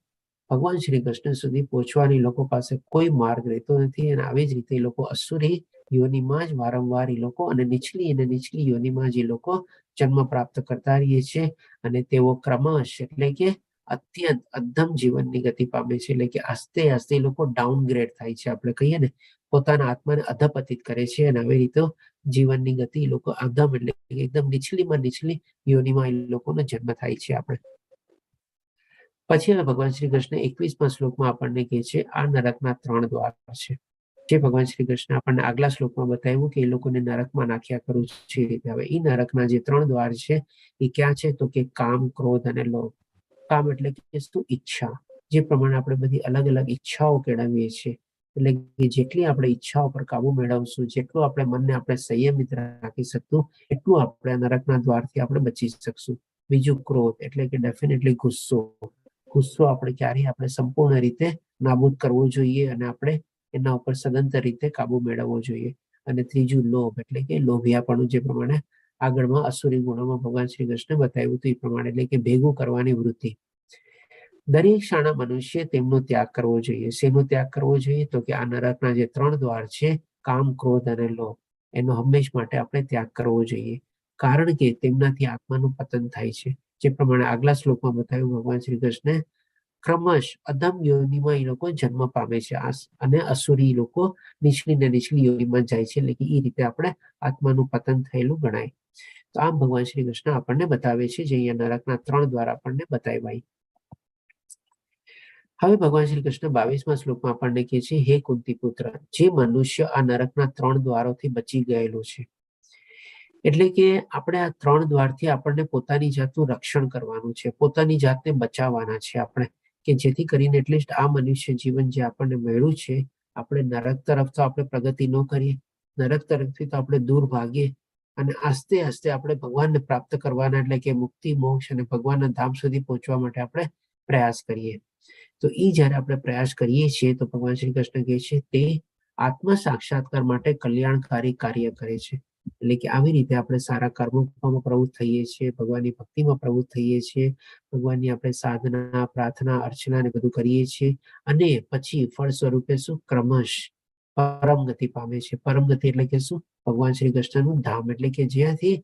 ભગવાન શ્રી કૃષ્ણ સુધી પહોંચવાની લોકો પાસે કોઈ માર્ગ રહેતો નથી અને આવી જ રીતે એ લોકો અસુરી યોનિમાં જ વારંવાર એ લોકો અને નીચલી અને નીચલી યોનિમાં જ એ લોકો જન્મ પ્રાપ્ત કરતા રહીએ છે અને તેઓ ક્રમશ એટલે કે અત્યંત અધમ જીવનની ગતિ પામે છે. એટલે કે આસ્તે આસ્તે એ લોકો ડાઉનગ્રેડ થાય છે, આપણે કહીએ ને, પોતાના આત્માને અધપતિત કરે છે અને આવી રીતે જીવનની ગતિ એ લોકો અધમ એટલે કે એકદમ નીચલીમાં નીચલી યોનિમાં એ લોકોનો જન્મ થાય છે. આપણે પછી હવે ભગવાન શ્રી કૃષ્ણ 21મા શ્લોકમાં આપણને કહે છે, આ નરકના 3 દ્વાર છે. જે ભગવાન શ્રી કૃષ્ણ આપણને આગલા શ્લોકમાં બતાવ્યું કે એ લોકોને નરકમાં નાખ્યા કરું છે. હવે એ નરકના જે 3 દ્વાર છે એ ક્યાં છે? તો કે કામ, ક્રોધ અને લોભ. કામ એટલે કે શું? ઈચ્છા. જે પ્રમાણે આપણે બધી અલગ અલગ ઈચ્છાઓ કેળવીએ છીએ, એટલે કે જેટલી આપણે ઈચ્છાઓ પર કાબુ મેળવશું, જેટલું આપણે મનને આપણે સંયમિત રાખી શકશું, એટલું આપણે નરકના દ્વારથી આપણે બચી શકશું. બીજું ક્રોધ એટલે કે ડેફિનેટલી ગુસ્સો. ગુસ્સો આપણે ક્યારેય આપણે સંપૂર્ણ રીતે નાબૂદ કરવો જોઈએ અને આપણે એના ઉપર સદંતર રીતે કાબુ મેળવવો જોઈએ. અને ત્રીજું લોભ એટલે કે લોભિયાપણું, જે પ્રમાણે આગળમાં અસુરી ગુણોમાં ભગવાન શ્રી કૃષ્ણ બતાવ્યું હતું એ પ્રમાણે, એટલે કે ભેગું કરવાની વૃત્તિ. દરેક શાણા મનુષ્ય તેમનો ત્યાગ કરવો જોઈએ. શેનો ત્યાગ કરવો જોઈએ? તો કે આ નરકના જે 3 દ્વાર છે, કામ, ક્રોધ અને લોભ, એનો હંમેશ માટે આપણે ત્યાગ કરવો જોઈએ, કારણ કે તેમનાથી આત્માનું પતન થાય છે. જે પ્રમાણે આગલા શ્લોકમાં બતાવ્યું ભગવાન શ્રી કૃષ્ણે, ક્રમશ અધમ યોનિમાં એ લોકો જન્મ પામે છે અને અસુરી લોકો નીચલી ને નીચલી યોનિમાં જાય છે. એટલે કે એ રીતે આપણે આત્માનું પતન થયેલું ગણાય. તો આમ ભગવાન શ્રી કૃષ્ણ આપણને બતાવે છે, જે અહીંયા નરકના ત્રણ દ્વાર આપણને બતાવ્યા. હવે ભગવાન શ્રી કૃષ્ણ 22મા શ્લોકમાં આપણને કહે છે, હે કુંતી પુત્ર, જે મનુષ્ય આ નરકના ત્રણ દ્વારોથી બચી ગયેલો છે, એટલે કે આપણે આ ત્રણ દ્વારથી આપણને પોતાની જાતનું રક્ષણ કરવાનું છે, પોતાની જાતને બચાવવાના છે આપણે, કે જેથી કરીને એટલીસ્ટ આ મનુષ્ય જીવન જે આપણને મળ્યું છે, આપણે નરક તરફ તો આપણે પ્રગતિ ન કરીએ, નરક તરફથી તો આપણે દૂર ભાગીએ અને આસ્તે આસ્તે આપણે ભગવાનને પ્રાપ્ત કરવાના, એટલે કે મુક્તિ, મોક્ષ અને ભગવાનના ધામ સુધી પહોંચવા માટે આપણે પ્રયાસ કરીએ. તો એ જ્યારે આપણે પ્રયાસ કરીએ છીએ તો ભગવાન શ્રી કૃષ્ણ કહે છે તે આત્મ સાક્ષાત્કાર માટે કલ્યાણકારી કાર્ય કરે છે. એટલે કે આવી રીતે આપણે સારા કર્મોમાં પ્રવૃત્ત થઈએ છીએ, ભગવાનની ભક્તિમાં પ્રવૃત્ત થઈએ છીએ, ભગવાનની આપણે સાધના, પ્રાર્થના, અર્ચના ને બધું કરીએ છીએ અને પછી ફળ સ્વરૂપે શું ક્રમશ પરમ ગતિ પામે છે. પરમ ગતિ એટલે કે શું? ભગવાન શ્રી કૃષ્ણનું ધામ, એટલે કે જ્યાંથી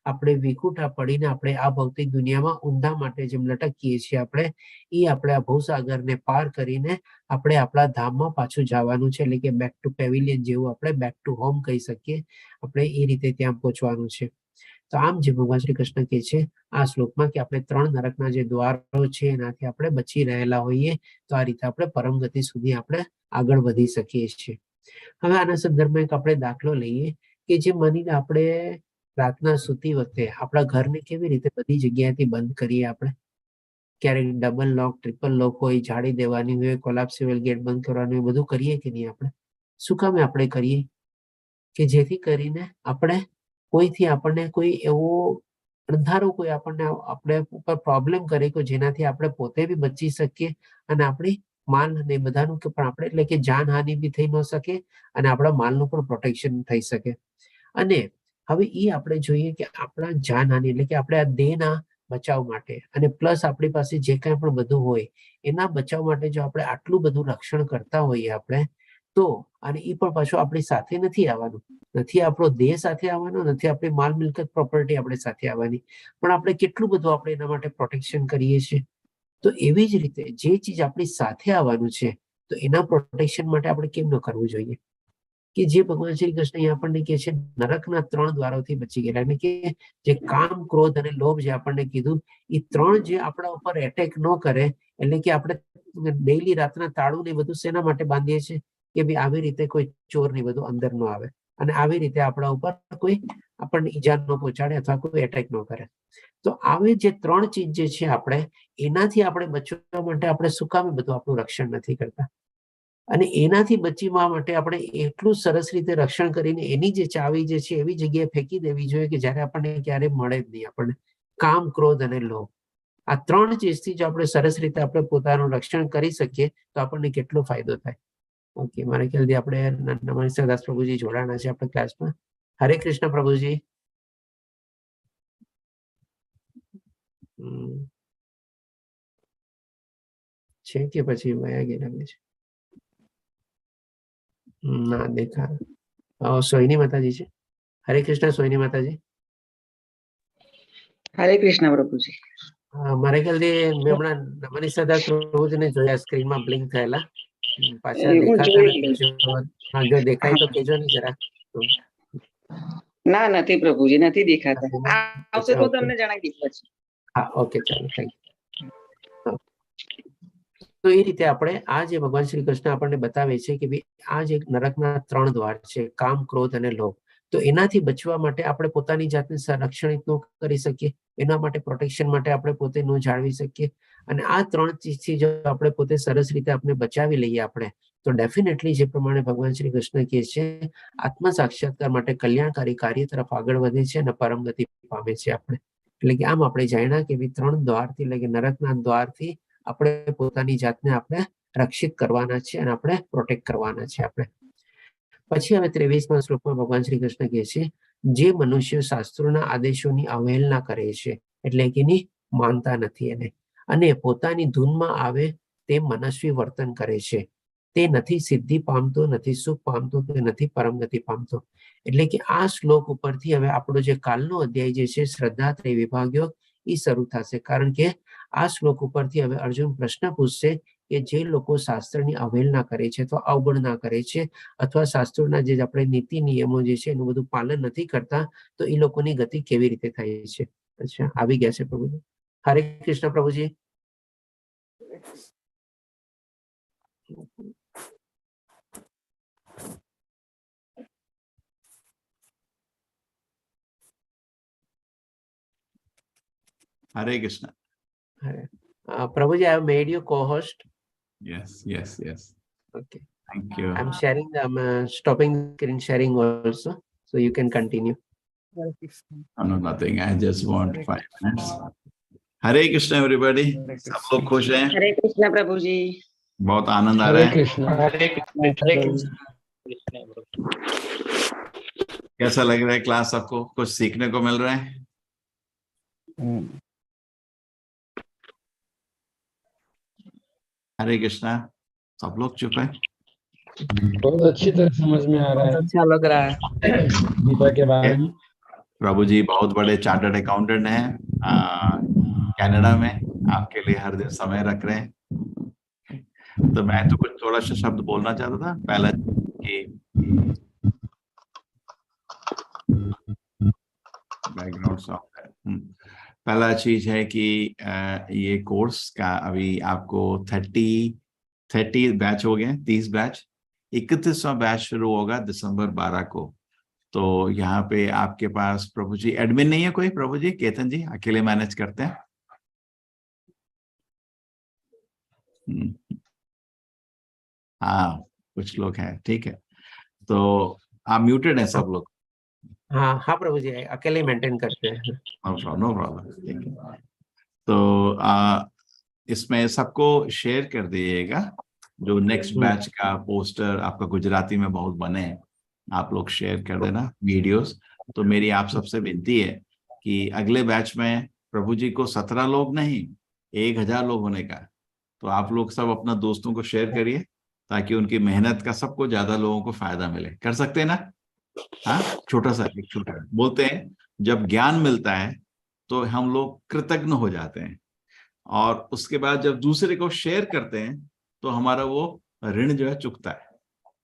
આપણે વિકુટા પડીને આપણે આ ભૌતિક દુનિયામાં ઊંધા માટે જેમ લટકીએ છીએ આપણે, એ આપણે આ ભવસાગરને પાર કરીને આપણે આપણા ધામમાં પાછું જવાનું છે. એટલે કે બેક ટુ પેવિલિયન જેવું આપણે બેક ટુ હોમ કહી શકીએ, આપણે એ રીતે ત્યાં પહોંચવાનું છે. તો આમ જે ભગવાન શ્રી કૃષ્ણ કહે છે આ શ્લોકમાં કે આપણે ત્રણ નરકના જે દ્વારો છે એનાથી આપણે બચી રહેલા હોઈએ તો આ રીતે આપણે પરમ ગતિ સુધી આપણે આગળ વધી શકીએ છીએ. હવે આના સંદર્ભમાં એક આપણે દાખલો લઈએ કે જે માનીને આપણે રાતના સૂતી વખતે આપણા ઘરને કેવી રીતે બધી જગ્યાએથી બંધ કરીએ આપણે, ક્યારેક ડબલ લોક, ટ્રિપલ લોક હોય, જાળી દેવાની હોય, કોલાપ્સિબલ ગેટ બંધ કરવાનું હોય, બધું કરીએ કે નહીં આપણે? શું કામે આપણે કરીએ? કે જેથી કરીને આપણે કોઈથી આપણને કોઈ એવો અંધારો કોઈ આપણને આપણે ઉપર પ્રોબ્લેમ કરે કે જેનાથી આપણે પોતે બી બચી શકીએ અને આપણી માલ ને બધાનું કે પણ આપણે એટલે કે જાનહાનિ બી થઈ ન શકે અને આપણા માલનું પણ પ્રોટેક્શન થઈ શકે. અને હવે એ આપણે જોઈએ કે આપણા જાનહાનિ એટલે કે આપણે આ દેહના બચાવ માટે અને પ્લસ આપણી પાસે જે કાંઈ પણ બધું હોય એના બચાવ માટે જો આપણે આટલું બધું રક્ષણ કરતા હોઈએ આપણે તો, અને એ પણ પાછું આપણી સાથે નથી આવવાનું, નથી આપણો દેહ સાથે આવવાનો, નથી આપણી માલ મિલકત પ્રોપર્ટી આપણે સાથે આવવાની, પણ આપણે કેટલું બધું આપણે એના માટે પ્રોટેક્શન કરીએ છીએ. તો એવી જ રીતે જે ચીજ આપણી સાથે આવવાનું છે તો એના પ્રોટેક્શન માટે આપણે કેમ ન કરવું જોઈએ? કે જે ભગવાન શ્રી કૃષ્ણ અહીંયા આપણને કહે છે નરકના ત્રણ દ્વારોથી બચી ગયેલા, એટલે કે જે કામ, ક્રોધ અને લોભ જે આપણને કીધું એ ત્રણ જે આપણા ઉપર એટેક ન કરે, એટલે કે આપણે ડેઈલી રાતના તાળું ને બધું શેના માટે બાંધીએ છીએ? કે ભાઈ આવી રીતે કોઈ ચોર ને બધું અંદર ન આવે અને આવી રીતે આપણા ઉપર કોઈ આપણને ઈજા ન પહોંચાડે અથવા કોઈ એટેક ન કરે. તો આવી જે ત્રણ ચીજ જે છે આપણે એનાથી આપણે બચવા માટે આપણે શું કામે બધું આપણું રક્ષણ નથી કરતા? અને એનાથી બચવા માટે આપણે એટલું સરસ રીતે રક્ષણ કરીને એની જે ચાવી જે છે એવી જગ્યાએ ફેંકી દેવી જોઈએ કે જ્યારે આપણને ક્યારેય મળે જ નહીં. આપણને કામ, ક્રોધ અને લોભ આ ત્રણ ચીજથી જો આપણે સરસ રીતે આપણે પોતાનું રક્ષણ કરી શકીએ તો આપણને કેટલો ફાયદો થાય. ઓકે, મારા ખ્યાલથી આપણે નમસ્કાર દાસ પ્રભુજી જોડાણા છે આપણે ક્લાસમાં. હરે કૃષ્ણ પ્રભુજી. છે કે પછી વયા ગયા લાગે છે? ના દેખા. સોહિની માતાજી છે. હરે કૃષ્ણ સોહિની માતાજી. હરે કૃષ્ણ પ્રભુજી. મારા ખ્યાલથી મેં હમણાં મનીષા દાસ પ્રભુજીને જોયા સ્ક્રીનમાં બ્લિંક થયેલા, પાછા દેખાતા નથી. હા, જો દેખાય તો કહેજો ને જરા. ના, નથી પ્રભુજી, નથી દેખાતા. આવશે તો તમને જણાવી દઈશ પછી. હા, ઓકે, ચાલો, thank you. તો એ રીતે આપણે આ જે ભગવાન શ્રી કૃષ્ણ આપણને બતાવે છે કે ભાઈ આ જે નરકના ત્રણ દ્વાર છે, કામ, ક્રોધ અને લોભ, તો એનાથી બચવા માટે આપણે પોતાની જાતને સંરક્ષણિત ન કરી શકીએ, એના માટે પ્રોટેક્શન માટે આપણે પોતે ન જાળવી શકીએ, અને આ ત્રણ ચીજથી જો આપણે પોતે સરસ રીતે આપણે બચાવી લઈએ આપણે, તો ડેફિનેટલી જે પ્રમાણે ભગવાન શ્રી કૃષ્ણ કહે છે આત્મ સાક્ષાત્કાર માટે કલ્યાણકારી કાર્ય તરફ આગળ વધે છે અને પરમ ગતિ પામે છે આપણે. એટલે કે આમ આપણે જાણ્યા કે ભાઈ ત્રણ દ્વારથી એટલે કે નરકના દ્વારથી આપણે પોતાની જાતને આપણે રક્ષિત કરવાના છે અને આપણે પ્રોટેક્ટ કરવાના છે આપણે. પછી હવે 23મા શ્લોકમાં ભગવાન શ્રી કૃષ્ણ કહે છે જે મનુષ્ય શાસ્ત્રોના આદેશોની અવહેલના કરે છે, એટલે કે એની માનતા નથી એને, અને પોતાની ધૂનમાં આવે તે મનસ્વી વર્તન કરે છે, તે નથી સિદ્ધિ પામતો, નથી સુખ પામતો કે નથી પરમગતિ પામતો. એટલે કે આ શ્લોક ઉપરથી હવે આપણો જે કાલનો અધ્યાય જે છે શ્રદ્ધા ત્રય વિભાગ યોગ એ શરૂ થશે. કારણ કે આ શ્લોક ઉપરથી હવે અર્જુન પ્રશ્ન પૂછશે કે જે લોકો શાસ્ત્રની અવહેલના કરે છે અથવા અવગણના કરે છે અથવા શાસ્ત્રોના જે આપણે નીતિ નિયમો જે છે એનું બધું પાલન નથી કરતા, તો એ લોકોની ગતિ કેવી રીતે થાય છે. અચ્છા, આવી ગયા છે પ્રભુજી. હરે કૃષ્ણ પ્રભુજી. Hare Krishna. Hare. Prabhuji, I have made you co-host. Yes, yes, yes. Okay. Thank you. I'm sharing, I'm stopping screen sharing also, so you can continue. No, nothing. I just want 5 minutes. Hare Krishna, everybody. सब लोग खुश हैं? हरे कृष्ण प्रभु जी। बहुत आनंद आ रहा है। कृष्ण। हरे कृष्ण। हरे कृष्ण। कैसा लग रहा है क्लास आपको? कुछ सीखने को मिल रहा है? हरे कृष्णा। सब लोग चुप है? बहुत अच्छी तरह समझ में आ रहा है। अच्छा लग रहा है गीता के बारे में। प्रभु जी बहुत बड़े चार्टर्ड अकाउंटेंट हैं कनाडा में, आपके लिए हर दिन समय रख रहे हैं। तो मैं तो कुछ थोड़ा सा शब्द बोलना चाहता था। पहला कि बैकग्राउंड साउंड है। पहला चीज है कि ये कोर्स का अभी आपको 30 बैच हो गए, 30 बैच, 31वां बैच शुरू होगा दिसंबर 12 को। तो यहाँ पे आपके पास प्रभु जी एडमिन नहीं है कोई? प्रभु जी केतन जी अकेले मैनेज करते हैं? हाँ, कुछ लोग हैं, ठीक है। तो आप म्यूटेड हैं सब लोग? हाँ हाँ प्रभु जी, अकेले मेंटेन करते हैं। नो प्रॉब्लम, नो प्रॉब्लम, ठीक है। तो इसमें सबको शेयर कर दीजिएगा जो नेक्स्ट बैच का पोस्टर आपका गुजराती में बहुत बने हैं, आप लोग शेयर कर देना वीडियोस। तो मेरी आप सबसे विनती है कि अगले बैच में प्रभु जी को 17 लोग नहीं 1000 लोग होने का, तो आप लोग सब अपना दोस्तों को शेयर करिए ताकि उनकी मेहनत का सबको ज्यादा लोगों को फायदा मिले। कर सकते हैं ना? हाँ, छोटा सा एक छोटा बोलते हैं, जब ज्ञान मिलता है तो हम लोग कृतज्ञ हो जाते हैं, और उसके बाद जब दूसरे को शेयर करते हैं तो हमारा वो ऋण जो है चुकता है।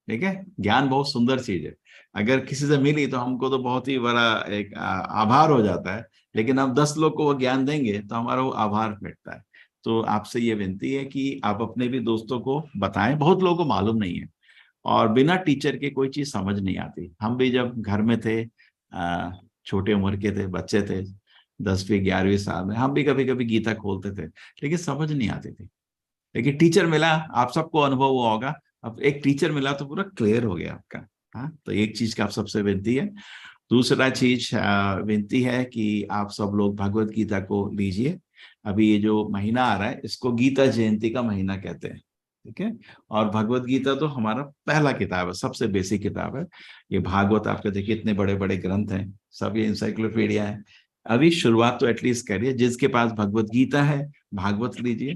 ठीक है, ज्ञान बहुत सुंदर चीज है, अगर किसी से मिली तो हमको तो बहुत ही बड़ा एक आभार हो जाता है, लेकिन हम 10 लोग को वो ज्ञान देंगे तो हमारा वो आभार मिटता है। तो आपसे ये विनती है कि आप अपने भी दोस्तों को बताएं, बहुत लोगों को मालूम नहीं है, और बिना टीचर के कोई चीज समझ नहीं आती। हम भी जब घर में थे, छोटे उम्र के थे, बच्चे थे, 10वीं 11वीं साल में, हम भी कभी कभी गीता खोलते थे, लेकिन समझ नहीं आती थी। लेकिन टीचर मिला, आप सबको अनुभव हुआ होगा, अब एक टीचर मिला तो पूरा क्लियर हो गया आपका। हाँ, तो एक चीज का आप सबसे विनती है। दूसरा चीज विनती है कि आप सब लोग भगवत गीता को लीजिए। अभी ये जो महीना आ रहा है इसको गीता जयंती का महीना कहते हैं, ठीक है। और भगवत गीता तो हमारा पहला किताब है, सबसे बेसिक किताब है ये। भागवत आपके देखिए इतने बड़े बड़े ग्रंथ हैं, सब ये इंसाइक्लोपीडिया है। अभी शुरुआत तो एटलीस्ट करिए, जिसके पास भगवत गीता है भागवत लीजिए,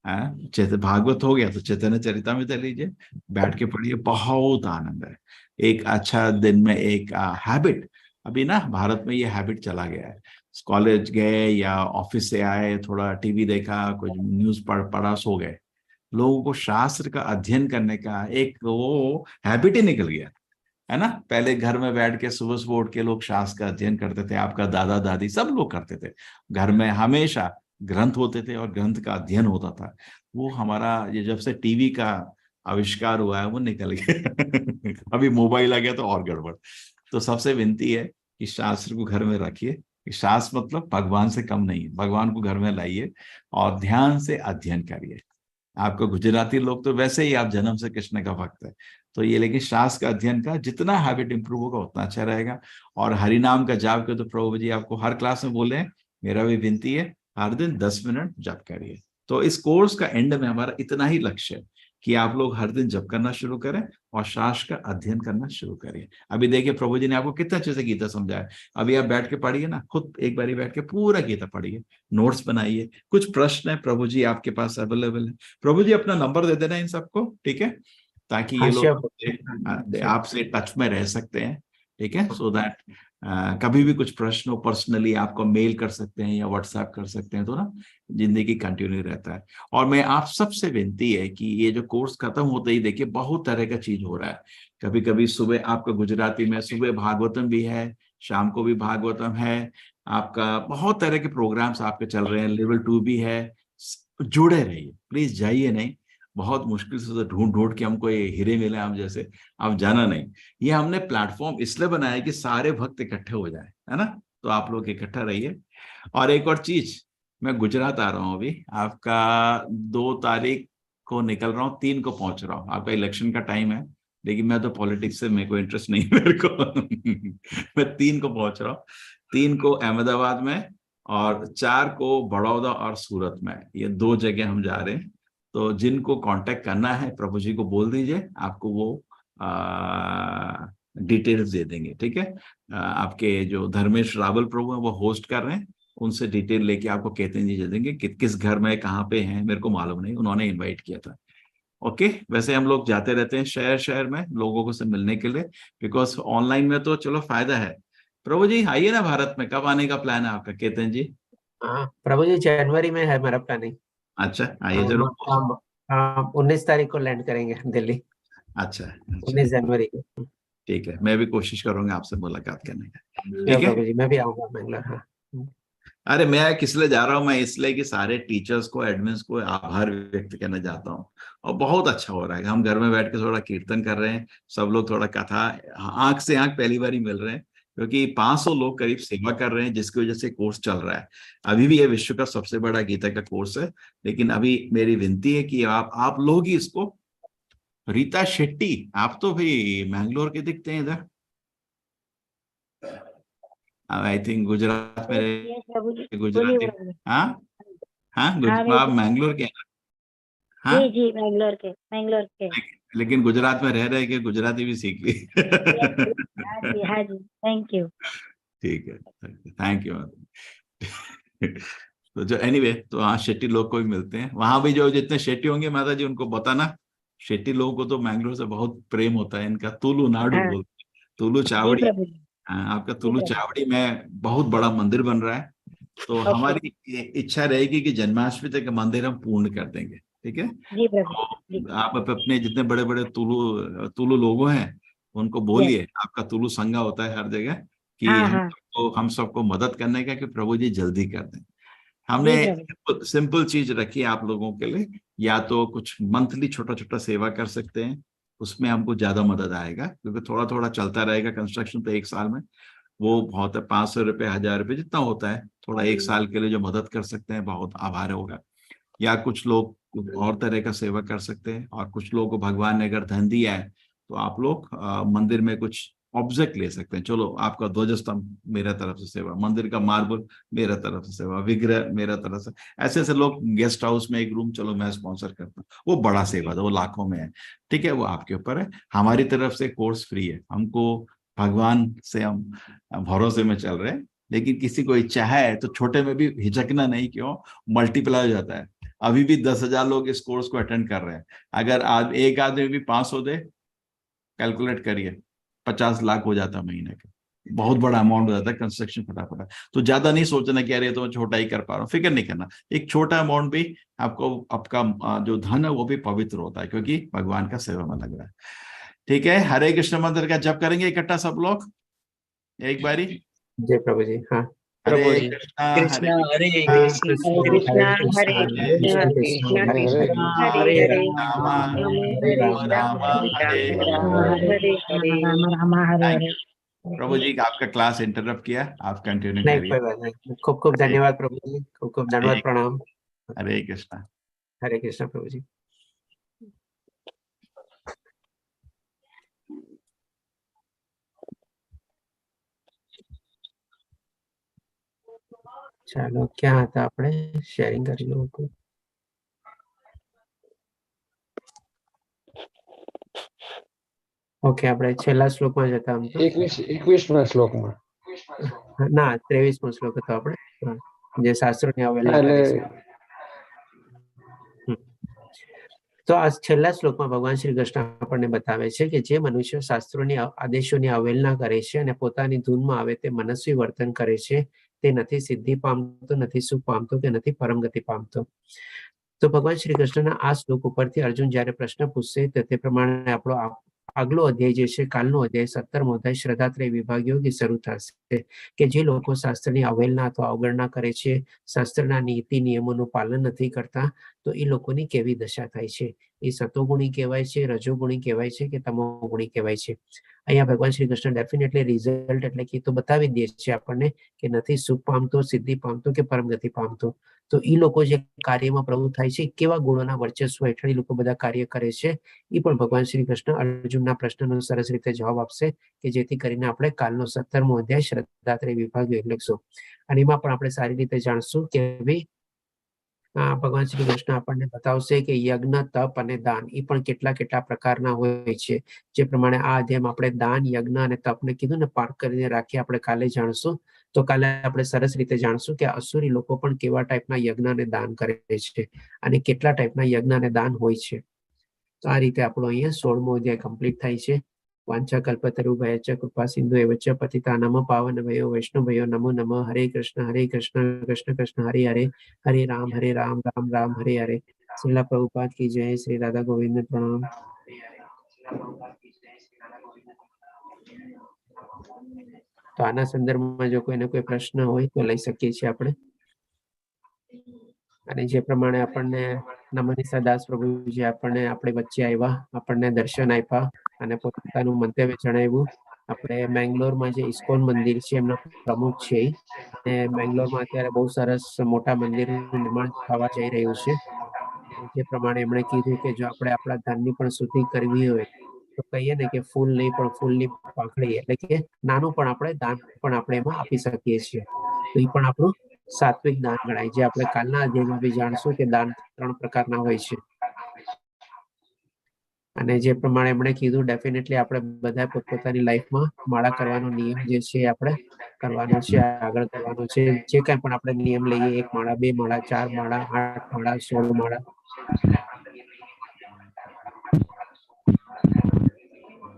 भागवत हो गया तो चैतन्य चरितामृत लीजिए, बैठ के पढ़िए, बहुत आनंद है। एक अच्छा दिन में एक हैबिट, अभी ना भारत में ये हैबिट चला गया है, कॉलेज गए या ऑफिस से आए, थोड़ा टीवी देखा, कुछ न्यूज पढ़ा, सो गए। लोगों को शास्त्र का अध्ययन करने का एक वो हैबिट ही निकल गया है ना। पहले घर में बैठ के सुबह सुबह उठ के लोग शास्त्र का अध्ययन करते थे, आपका दादा दादी सब लोग करते थे, घर में हमेशा ग्रंथ होते थे और ग्रंथ का अध्ययन होता था। वो हमारा ये जब से टीवी का आविष्कार हुआ है वो निकल गया अभी मोबाइल आ गया तो और गड़बड़। तो सबसे विनती है कि शास्त्र को घर में रखिए। शास्त्र मतलब भगवान से कम नहीं है, भगवान को घर में लाइए और ध्यान से अध्ययन करिए। आपको गुजराती लोग तो वैसे ही आप जन्म से कृष्ण का भक्त है, तो ये लेकिन शास्त्र का अध्ययन का जितना हैबिट इंप्रूव होगा उतना अच्छा रहेगा। और हरिनाम का जाप के तो प्रभु जी आपको हर क्लास में बोले, मेरा भी विनती है हर दिन 10 मिनट जप करिए। तो इस कोर्स का एंड में हमारा इतना ही लक्ष्य है कि आप लोग हर दिन जप करना शुरू करें और शास्त्र का अध्ययन करना शुरू करिए। अभी देखिए प्रभु जी ने आपको कितना अच्छे से गीता समझाया। अभी आप बैठ के पढ़िए ना, खुद एक बारी बैठ के पूरा गीता पढ़िए, नोट्स बनाइए। कुछ प्रश्न है प्रभु जी आपके पास अवेलेबल है, प्रभु जी अपना नंबर दे देना इन सबको, ठीक है, ताकि ये लोग आपसे टच में रह सकते हैं, ठीक है, सो that कभी भी कुछ प्रश्न हो पर्सनली आपको मेल कर सकते हैं या व्हाट्सएप कर सकते हैं, तो ना जिंदगी कंटिन्यू रहता है। और मैं आप सबसे विनती है कि ये जो कोर्स खत्म होते ही देखिए बहुत तरह का चीज हो रहा है। कभी कभी सुबह आपका गुजराती में सुबह भागवतम भी है, शाम को भी भागवतम है, आपका बहुत तरह के प्रोग्राम्स आपके चल रहे हैं, लेवल 2 भी है। जुड़े रहिए प्लीज, जाइए नहीं, बहुत मुश्किल से तो ढूंढ ढूंढ के हमको ये हीरे मिले आप जैसे, आप जाना नहीं। ये हमने प्लेटफॉर्म इसलिए बनाया कि सारे भक्त इकट्ठे हो जाए, है ना, तो आप लोग इकट्ठा रहिए। और एक और चीज, मैं गुजरात आ रहा हूँ अभी, आपका 2 तारीख को निकल रहा हूँ, 3 को पहुंच रहा हूँ। आपका इलेक्शन का टाइम है, लेकिन मैं तो पॉलिटिक्स से मेरे को इंटरेस्ट नहीं है मेरे को। मैं 3 को पहुंच रहा हूँ, 3 को अहमदाबाद में और 4 को बड़ौदा और सूरत में, ये 2 जगह हम जा रहे हैं। तो जिनको कांटेक्ट करना है प्रभु जी को बोल दीजिए, आपको वो डिटेल्स दे देंगे, ठीक है। आपके जो धर्मेश रावल प्रभु हैं वो होस्ट कर रहे हैं, उनसे डिटेल लेके आपको कहते दे देंगे कि किस घर में कहाँ पे हैं, मेरे को मालूम नहीं, उन्होंने इन्वाइट किया था। ओके, वैसे हम लोग जाते रहते हैं शहर शहर में लोगों को से मिलने के लिए, because online में तो चलो फायदा है। प्रभु जी आइए ना भारत में, कब आने का प्लान है आपका केतन जी? हाँ प्रभु जी जनवरी में है हमारा प्लानिंग। अच्छा आइए जरूर। हाँ 19 तारीख को लैंड करेंगे दिल्ली। अच्छा, 19 जनवरी को। ठीक है, मैं भी कोशिश करूंगा आपसे मुलाकात करने का। ठीक है जी, मैं भी आऊंगा बैंगलोर। हाँ अरे मैं किस लिए जा रहा हूँ, मैं इसलिए कि सारे टीचर्स को एडमिन्स को आभार व्यक्त करना चाहता हूँ। और बहुत अच्छा हो रहा है, हम घर में बैठ के थोड़ा कीर्तन कर रहे हैं, सब लोग थोड़ा कथा आंख से आंख पहली बार ही मिल रहे हैं, क्योंकि 500 लोग करीब सेवा कर रहे हैं, जिसकी वजह से कोर्स चल रहा है। अभी भी ये विश्व का सबसे बड़ा गीता का कोर्स है, लेकिन अभी मेरी विनती है कि आप लोग ही इसको। रीता शेट्टी, आप तो भी मैंगलोर के दिखते हैं इधर, I think Gujarat में, गुजराती। हाँ हाँ आप मैंगलोर के? हाँ जी जी मैंगलोर के, मैंगलोर के, लेकिन गुजरात में रह रहे के गुजराती भी सीख ली। हाँ जी हाँ जी, thank you. ठीक है, thank you. तो जो एनीवे, तो हाँ शेट्टी लोग को भी मिलते हैं वहां भी, जो जितने शेट्टी होंगे माता जी उनको बताना, शेट्टी लोगों को तो मैंगलोर से बहुत प्रेम होता है इनका। तुलु नाडु बोलते हैं, तुलु चावड़ी। हाँ, आपका तुलु चावड़ी में बहुत बड़ा मंदिर बन रहा है, तो हमारी इच्छा रहेगी कि जन्माष्टमी तक मंदिर हम पूर्ण कर देंगे। ठीक है जी प्रभु। तो आप अपने जितने बड़े बड़े तुलु तुलु लोगों हैं उनको बोलिए, आपका तुलु संघा होता है हर जगह, कि हम सबको मदद करने का, कि प्रभु जी जल्दी कर दें। हमने सिंपल चीज रखी है आप लोगों के लिए, या तो कुछ मंथली छोटा छोटा सेवा कर सकते हैं, उसमें हमको ज्यादा मदद आएगा, क्योंकि थोड़ा थोड़ा चलता रहेगा कंस्ट्रक्शन तो एक साल में वो बहुत है, 500 रुपये 1000 रुपये जितना होता है, थोड़ा एक साल के लिए जो मदद कर सकते हैं बहुत आभार होगा। या कुछ लोग और तरह का सेवा कर सकते हैं, और कुछ लोगों को भगवान ने अगर धन दिया है तो आप लोग मंदिर में कुछ ऑब्जेक्ट ले सकते हैं। चलो आपका ध्वजस्तंभ मेरा तरफ से सेवा, मंदिर का मार्बल मेरा तरफ से सेवा, विग्रह मेरा तरफ से, ऐसे ऐसे लोग गेस्ट हाउस में एक रूम चलो मैं स्पॉन्सर करता हूँ, वो बड़ा सेवा था, वो लाखों में है। ठीक है, वो आपके ऊपर है। हमारी तरफ से कोर्स फ्री है, हमको भगवान से हम भरोसे में चल रहे हैं, लेकिन किसी को इच्छा है तो छोटे में भी हिचकना नहीं, क्यों मल्टीप्लाई हो जाता है। अभी भी 10,000 लोग इस कोर्स को अटेंड कर रहे हैं, अगर आज एक आदमी भी 500 दे, कैलकुलेट करिए 50 लाख हो जाता है महीने का, बहुत बड़ा अमाउंट हो जाता है कंस्ट्रक्शन फटाफट। तो ज्यादा नहीं सोचना कि अरे तो मैं छोटा ही कर पा रहा हूँ, फिक्र नहीं करना। एक छोटा अमाउंट भी आपको, आपका जो धन है वो भी पवित्र होता है, क्योंकि भगवान का सेवा में लग रहा है। ठीक है, हरे कृष्ण मंत्र का जप करेंगे इकट्ठा सब लोग एक बारी। जय प्रभु जी। हाँ, हरे कृष्णा हरे कृष्णा कृष्णा हरे कृष्णा कृष्णा कृष्णा हरे हरे, राम राम हरे हरे राम राम हरे हरे। प्रभु जी आपका क्लास इंटरप्ट किया, आप कंटिन्यू करिए। कोई बात नहीं, खूब खूब धन्यवाद प्रभु जी, खूब खूब धन्यवाद, प्रणाम। हरे कृष्णा। हरे कृष्णा प्रभु जी। ચાલો ક્યાં હતા આપણે? શેરિંગ કરી લઉં હતું. ઓકે, આપણે છેલ્લા શ્લોકમાં જતા. આમ તો 21મા શ્લોકમાં ના, 23મો શ્લોક હતો આપણે, જે શાસ્ત્રોની અવહેલના કરે છે. તો આ છેલ્લા શ્લોકમાં ભગવાન શ્રી કૃષ્ણ આપણને બતાવે છે કે જે મનુષ્ય શાસ્ત્રોની આદેશોની અવહેલના કરે છે અને પોતાની ધૂનમાં આવે તે મનસ્વી વર્તન કરે છે, તે નથી સિદ્ધિ પામતો, નથી સુખ પામતો કે નથી પરમગતિ પામતો. તો ભગવાન શ્રી કૃષ્ણના આ શ્લોક ઉપરથી અર્જુન જ્યારે પ્રશ્ન પૂછશે તો તે પ્રમાણે આપણો આગલો અધ્યાય જે છે, કાલનો અધ્યાય 17મો અધ્યાય શ્રદ્ધાત્રય વિભાગ યોગ શરૂ થશે, કે જે લોકો શાસ્ત્રની અવહેલના અથવા અવગણના કરે છે, શાસ્ત્રના નીતિ નિયમોનું પાલન નથી કરતા, તો એ લોકોની કેવી દશા થાય છે. એ સતોગુણી કહેવાય છે, રજોગુણી કહેવાય છે કે તમોગુણી કહેવાય છે. અહીંયા ભગવાન શ્રી કૃષ્ણ ડેફિનેટલી રિઝલ્ટ એટલે કે તો બતાવી દે છે આપણને કે નથી સુખ પામતો, સિદ્ધિ પામતો કે પરમગતિ પામતો. તો એ લોકો જે કાર્યમાં પ્રવૃત્ત થાય છે, કેવા ગુણોના વર્ચસ્વ હેઠળ એ લોકો બધા કાર્ય કરે છે, એ પણ ભગવાન શ્રી કૃષ્ણ અર્જુનના પ્રશ્નનો સરસ રીતે જવાબ આપશે, કે જેથી કરીને આપણે કાલનો 17મો અધ્યાય શ્રદ્ધાત્રય વિભાગ લખશું. અને એમાં પણ આપણે સારી રીતે જાણશું કે ભાઈ ભગવાન શ્રી કૃષ્ણ આપણને બતાવશે કે યજ્ઞ, તપ અને દાન એ પણ કેટલા કેટલા પ્રકારના હોય છે. જે પ્રમાણે આ અધ્યાયમાં આપણે દાન, યજ્ઞ અને તપને કીધું ને પાર્ક કરીને રાખી આપણે કાલે જાણશું. તો કાલે આપણે સરસ રીતે જાણશું કે અસુરી લોકો પણ કેવા ટાઈપના યજ્ઞ અને દાન કરે છે અને કેટલા ટાઈપના યજ્ઞ અને દાન હોય છે. તો આ રીતે આપણો અહીંયા 16મો અધ્યાય કમ્પ્લીટ થાય છે. વાંછા કલ્પતરુભ્યશ્ચ કૃપા સિંધુ એવ ચ પતિતાનામ પાવન ભયો વૈષ્ણવ ભયો નમો નમઃ. હરે કૃષ્ણ હરે કૃષ્ણ કૃષ્ણ કૃષ્ણ હરે હરે, હરે રામ હરે રામ રામ રામ હરે હરે. શ્રીલા પ્રભુપાદ કી જય. શ્રી રાધા ગોવિંદ પ્રણામ. તો આના સંદર્ભમાં જો કોઈને કોઈ પ્રશ્ન હોય તો લઈ શકીએ છીએ આપણે. અને જે પ્રમાણે આપણને નમનિસા દાસ પ્રભુજી આપણને આપણી વચ્ચે આવ્યા, આપણને દર્શન આપ્યા અને પોતાનું મંતવ્ય જણાવ્યું. આપણે મેંગ્લોરમાં જે ઇસ્કોન મંદિર છે એમના પ્રમુખ છે, અને મેંગ્લોરમાં અત્યારે બહુ સરસ મોટા મંદિરનું નિર્માણ થવા જઈ રહ્યું છે. જે પ્રમાણે એમણે કીધું કે જો આપણે આપણા ધનની પણ શુદ્ધિ કરવી હોય તો કહીએ ને કે ફૂલ નહીં પણ ફૂલની પાંખડી, એટલે કે નાનું પણ આપણે દાન પણ આપણે એમાં આપી શકીએ છીએ, તો એ પણ આપણું સાત્વિક દાન ગણાય. જે આપણે કાલના અધ્યાયમાં બી જાણશું કે દાન 3 પ્રકારના હોય છે. અને જે પ્રમાણે એમણે કીધું ડેફિનેટલી આપણે બધા પોતપોતાની લાઈફમાં માળા કરવાનો નિયમ જે છે આપણે કરવાનો છે, આગળ કરવાનો છે. જે કાંઈ પણ આપણે નિયમ લઈએ, 1 માળા, 2 માળા, 4 માળા, 8 માળા, 16 માળા.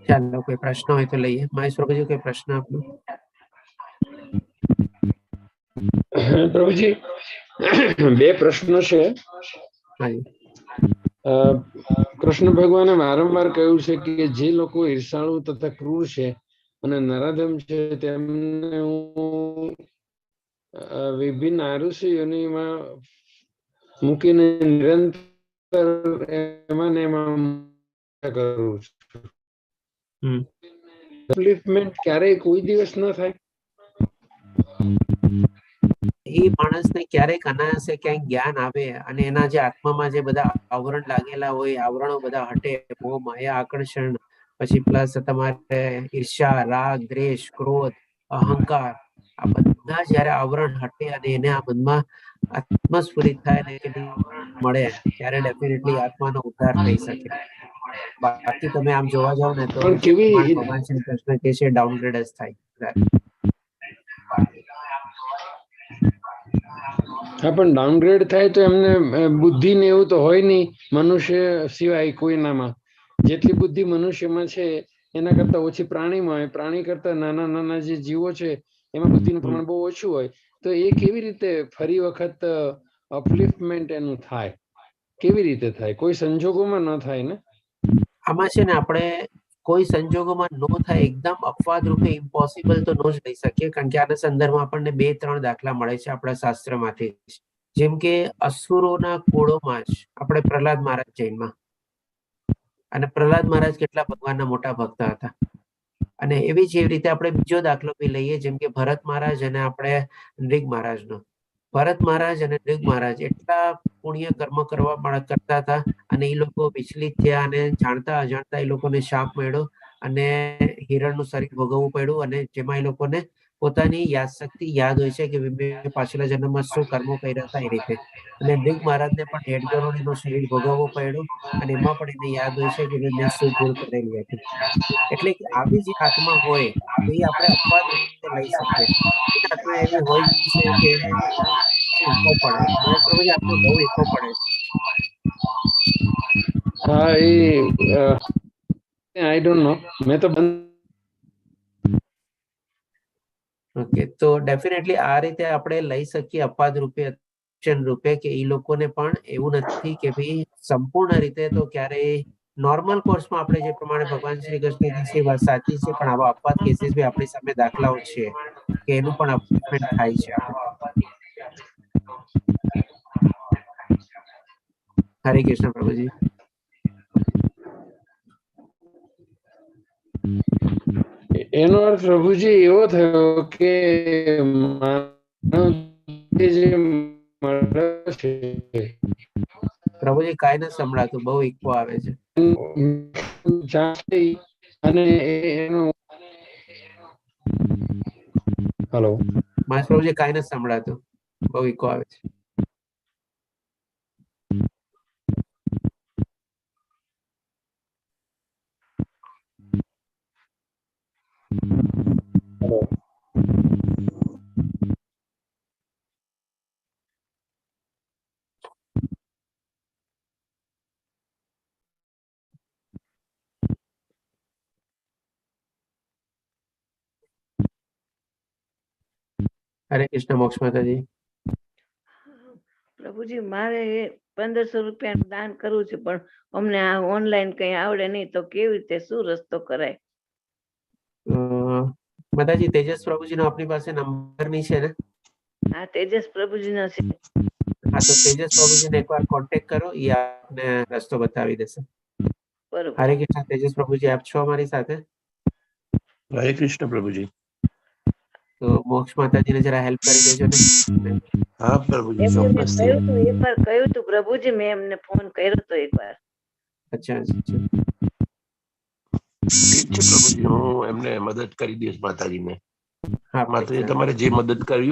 ચાલો કોઈ પ્રશ્ન હોય તો લઈએ. મહેશ પ્રભુજી કોઈ પ્રશ્ન આપનો? પ્રભુજી 2 પ્રશ્નો છે. કૃષ્ણ ભગવાને વારંવાર કહ્યું છે કે જે લોકો ઈર્ષાળુ તથા ક્રૂર છે અને નરાધમ છે તેમને હું વિભિન્ન આરુષિ યોનિમાં મૂકીને નિરંતર એમાં ને એમાં કરું છું. અપલિફ્ટમેન્ટ ક્યારેય કોઈ દિવસ ન થાય. એ માણસને ક્યારેક અનાયાસે ક્યાંક જ્ઞાન આવે અને એના જે આત્મામાં જે બધા આવરણ લાગેલા હોય, આવરણો બધા હટે, મોહ, માયા, આકર્ષણ, પછી પ્લસ તમારે ઈર્ષ્યા, રાગ, દ્વેષ, ક્રોધ, અહંકાર, આ બધા જયારે આવરણ હટે અને એને આ મનમાં આત્મસ્ફુરિત થાય ને મળે ત્યારે ડેફિનેટલી આત્માનો ઉદ્ધાર થઈ શકે. બાકી તમે આમ જોવા જાવ ને તો ભગવાન શ્રી કૃષ્ણ કે છે ડાઉનગ્રેડ જ થાય. હા, પણ ડાઉનગ્રેડ થાય તો એમને બુદ્ધિ ને એવું તો હોય નહીં મનુષ્ય સિવાય કોઈનામાં. જેટલી બુદ્ધિ મનુષ્યમાં છે એના કરતા ઓછી પ્રાણીમાં હોય, પ્રાણી કરતા નાના નાના જે જીવો છે એમાં બુદ્ધિનું પ્રમાણ બહુ ઓછું હોય, તો એ કેવી રીતે ફરી વખત અપલિફ્ટમેન્ટ એનું થાય? કેવી રીતે થાય? કોઈ સંજોગોમાં ન થાય ને. આમાં છે ને આપણે કોઈ સંજોગોમાં નો થાય, એકદમ અપવાદ રૂપે ઇમ્પોસિબલ તો નો જ લઈ શકીએ, કારણ કે આના સંદર્ભમાં આપણને 2-3 દાખલા મળે છે આપણા શાસ્ત્રમાંથી. જેમ કે અસુરોના કુળોમાં જ આપણે પ્રહલાદ મહારાજ જૈનમાં, અને પ્રહલાદ મહારાજ કેટલા ભગવાનના મોટા ભક્ત હતા. અને એવી જ એવી રીતે આપણે બીજો દાખલો બી લઈએ, જેમ કે ભરત મહારાજ અને આપણે નૃગ મહારાજનો. ભરત મહારાજ અને નૃગ મહારાજ એટલા પુણ્ય કર્મ કરવા કરતા હતા અને એ લોકો વિચલિત થયા અને જાણતા અજાણતા એ લોકોને શાપ મળ્યો અને હિરણનું શરીર ભોગવવું પડ્યું, અને જેમાં એ લોકોને પોતાની યાદશક્તિ યાદ હોય છે કે મેં પાછલા જન્મમાં શું કર્મો કર્યા હતા એ રીતે. અને નૃગ મહારાજને પણ હેડગરોનું શરીર ભોગવવું પડ્યું અને એમાં પણ એને યાદ હોય છે કે મેં શું ભૂલ કરેલી હતી. એટલે કે આવી જે આત્મા હોય એ આપણે અપવાદ રીતે લઈ શકીએ. આત્મા એવી હોય છે કે ઈકો પડે, પ્રભુજી આપનો બહુ ઈકો પડે છે. હા, એ I don't know, મેં તો બંધ. ઓકે, તો ડેફિનેટલી આ રીતે આપણે લઈ શકીએ અપવાદ રૂપે, exception રૂપે, કે એ લોકોને પણ એવું નથી કે ભાઈ સંપૂર્ણ રીતે તો ક્યારેય નોર્મલ કોર્સમાં આપણે જે પ્રમાણે ભગવાન શ્રી કૃષ્ણ છે વાત સાચી છે, પણ આવા અપવાદ કેસીસ બી આપણી સામે દાખલાઓ છે કે એનું પણ અપમેન્ટ થાય છે. હરે કૃષ્ણ પ્રભુજી. એનો અર્થ પ્રભુજી એવો થયો કે માનવ જે મળે છે. પ્રભુજી, કાંઈ નથી સંભળાતું, બહુ ઇકો આવે છે. અને એનું, હલો. મહેશ પ્રભુજી, કાંઈ નથી સંભળાતું, બહુ ઇકો આવે છે. હરે કૃષ્ણ મોક્ષ માતાજી. પ્રભુજી, મારે 1500 રૂપિયાનું દાન કરવું છે, પણ અમને આ ઓનલાઈન કઈ આવડે નહીં, તો કેવી રીતે શું રસ્તો કરાય? માતાજી, તેજસ પ્રભુજી નો આપણી પાસે નંબર નહીં છે ને? હા, તેજસ પ્રભુજી નો છે. હા, તો તેજસ પ્રભુજીને એકવાર કોન્ટેક્ટ કરો, એ આપને રસ્તો બતાવી દેશે. બરોબર. હરે કૃષ્ણ તેજસ પ્રભુજી, આપ છો અમારી સાથે? હરે કૃષ્ણ પ્રભુજી. તો મોક્ષ માતાજીને જરા હેલ્પ કરી દેજો ને. હા પ્રભુજી, એમને મેં ચોક્કસ. કહ્યું તું, એકવાર કહ્યું તું પ્રભુજી, મેં એમને ફોન કર્યો તો એકવાર. અચ્છા અચ્છા, ઠીક છે પ્રભુજી, હું એમને મદદ કરી દઈશ માતાજીને. હા. માતાજી, તમારે જે મદદ કરવી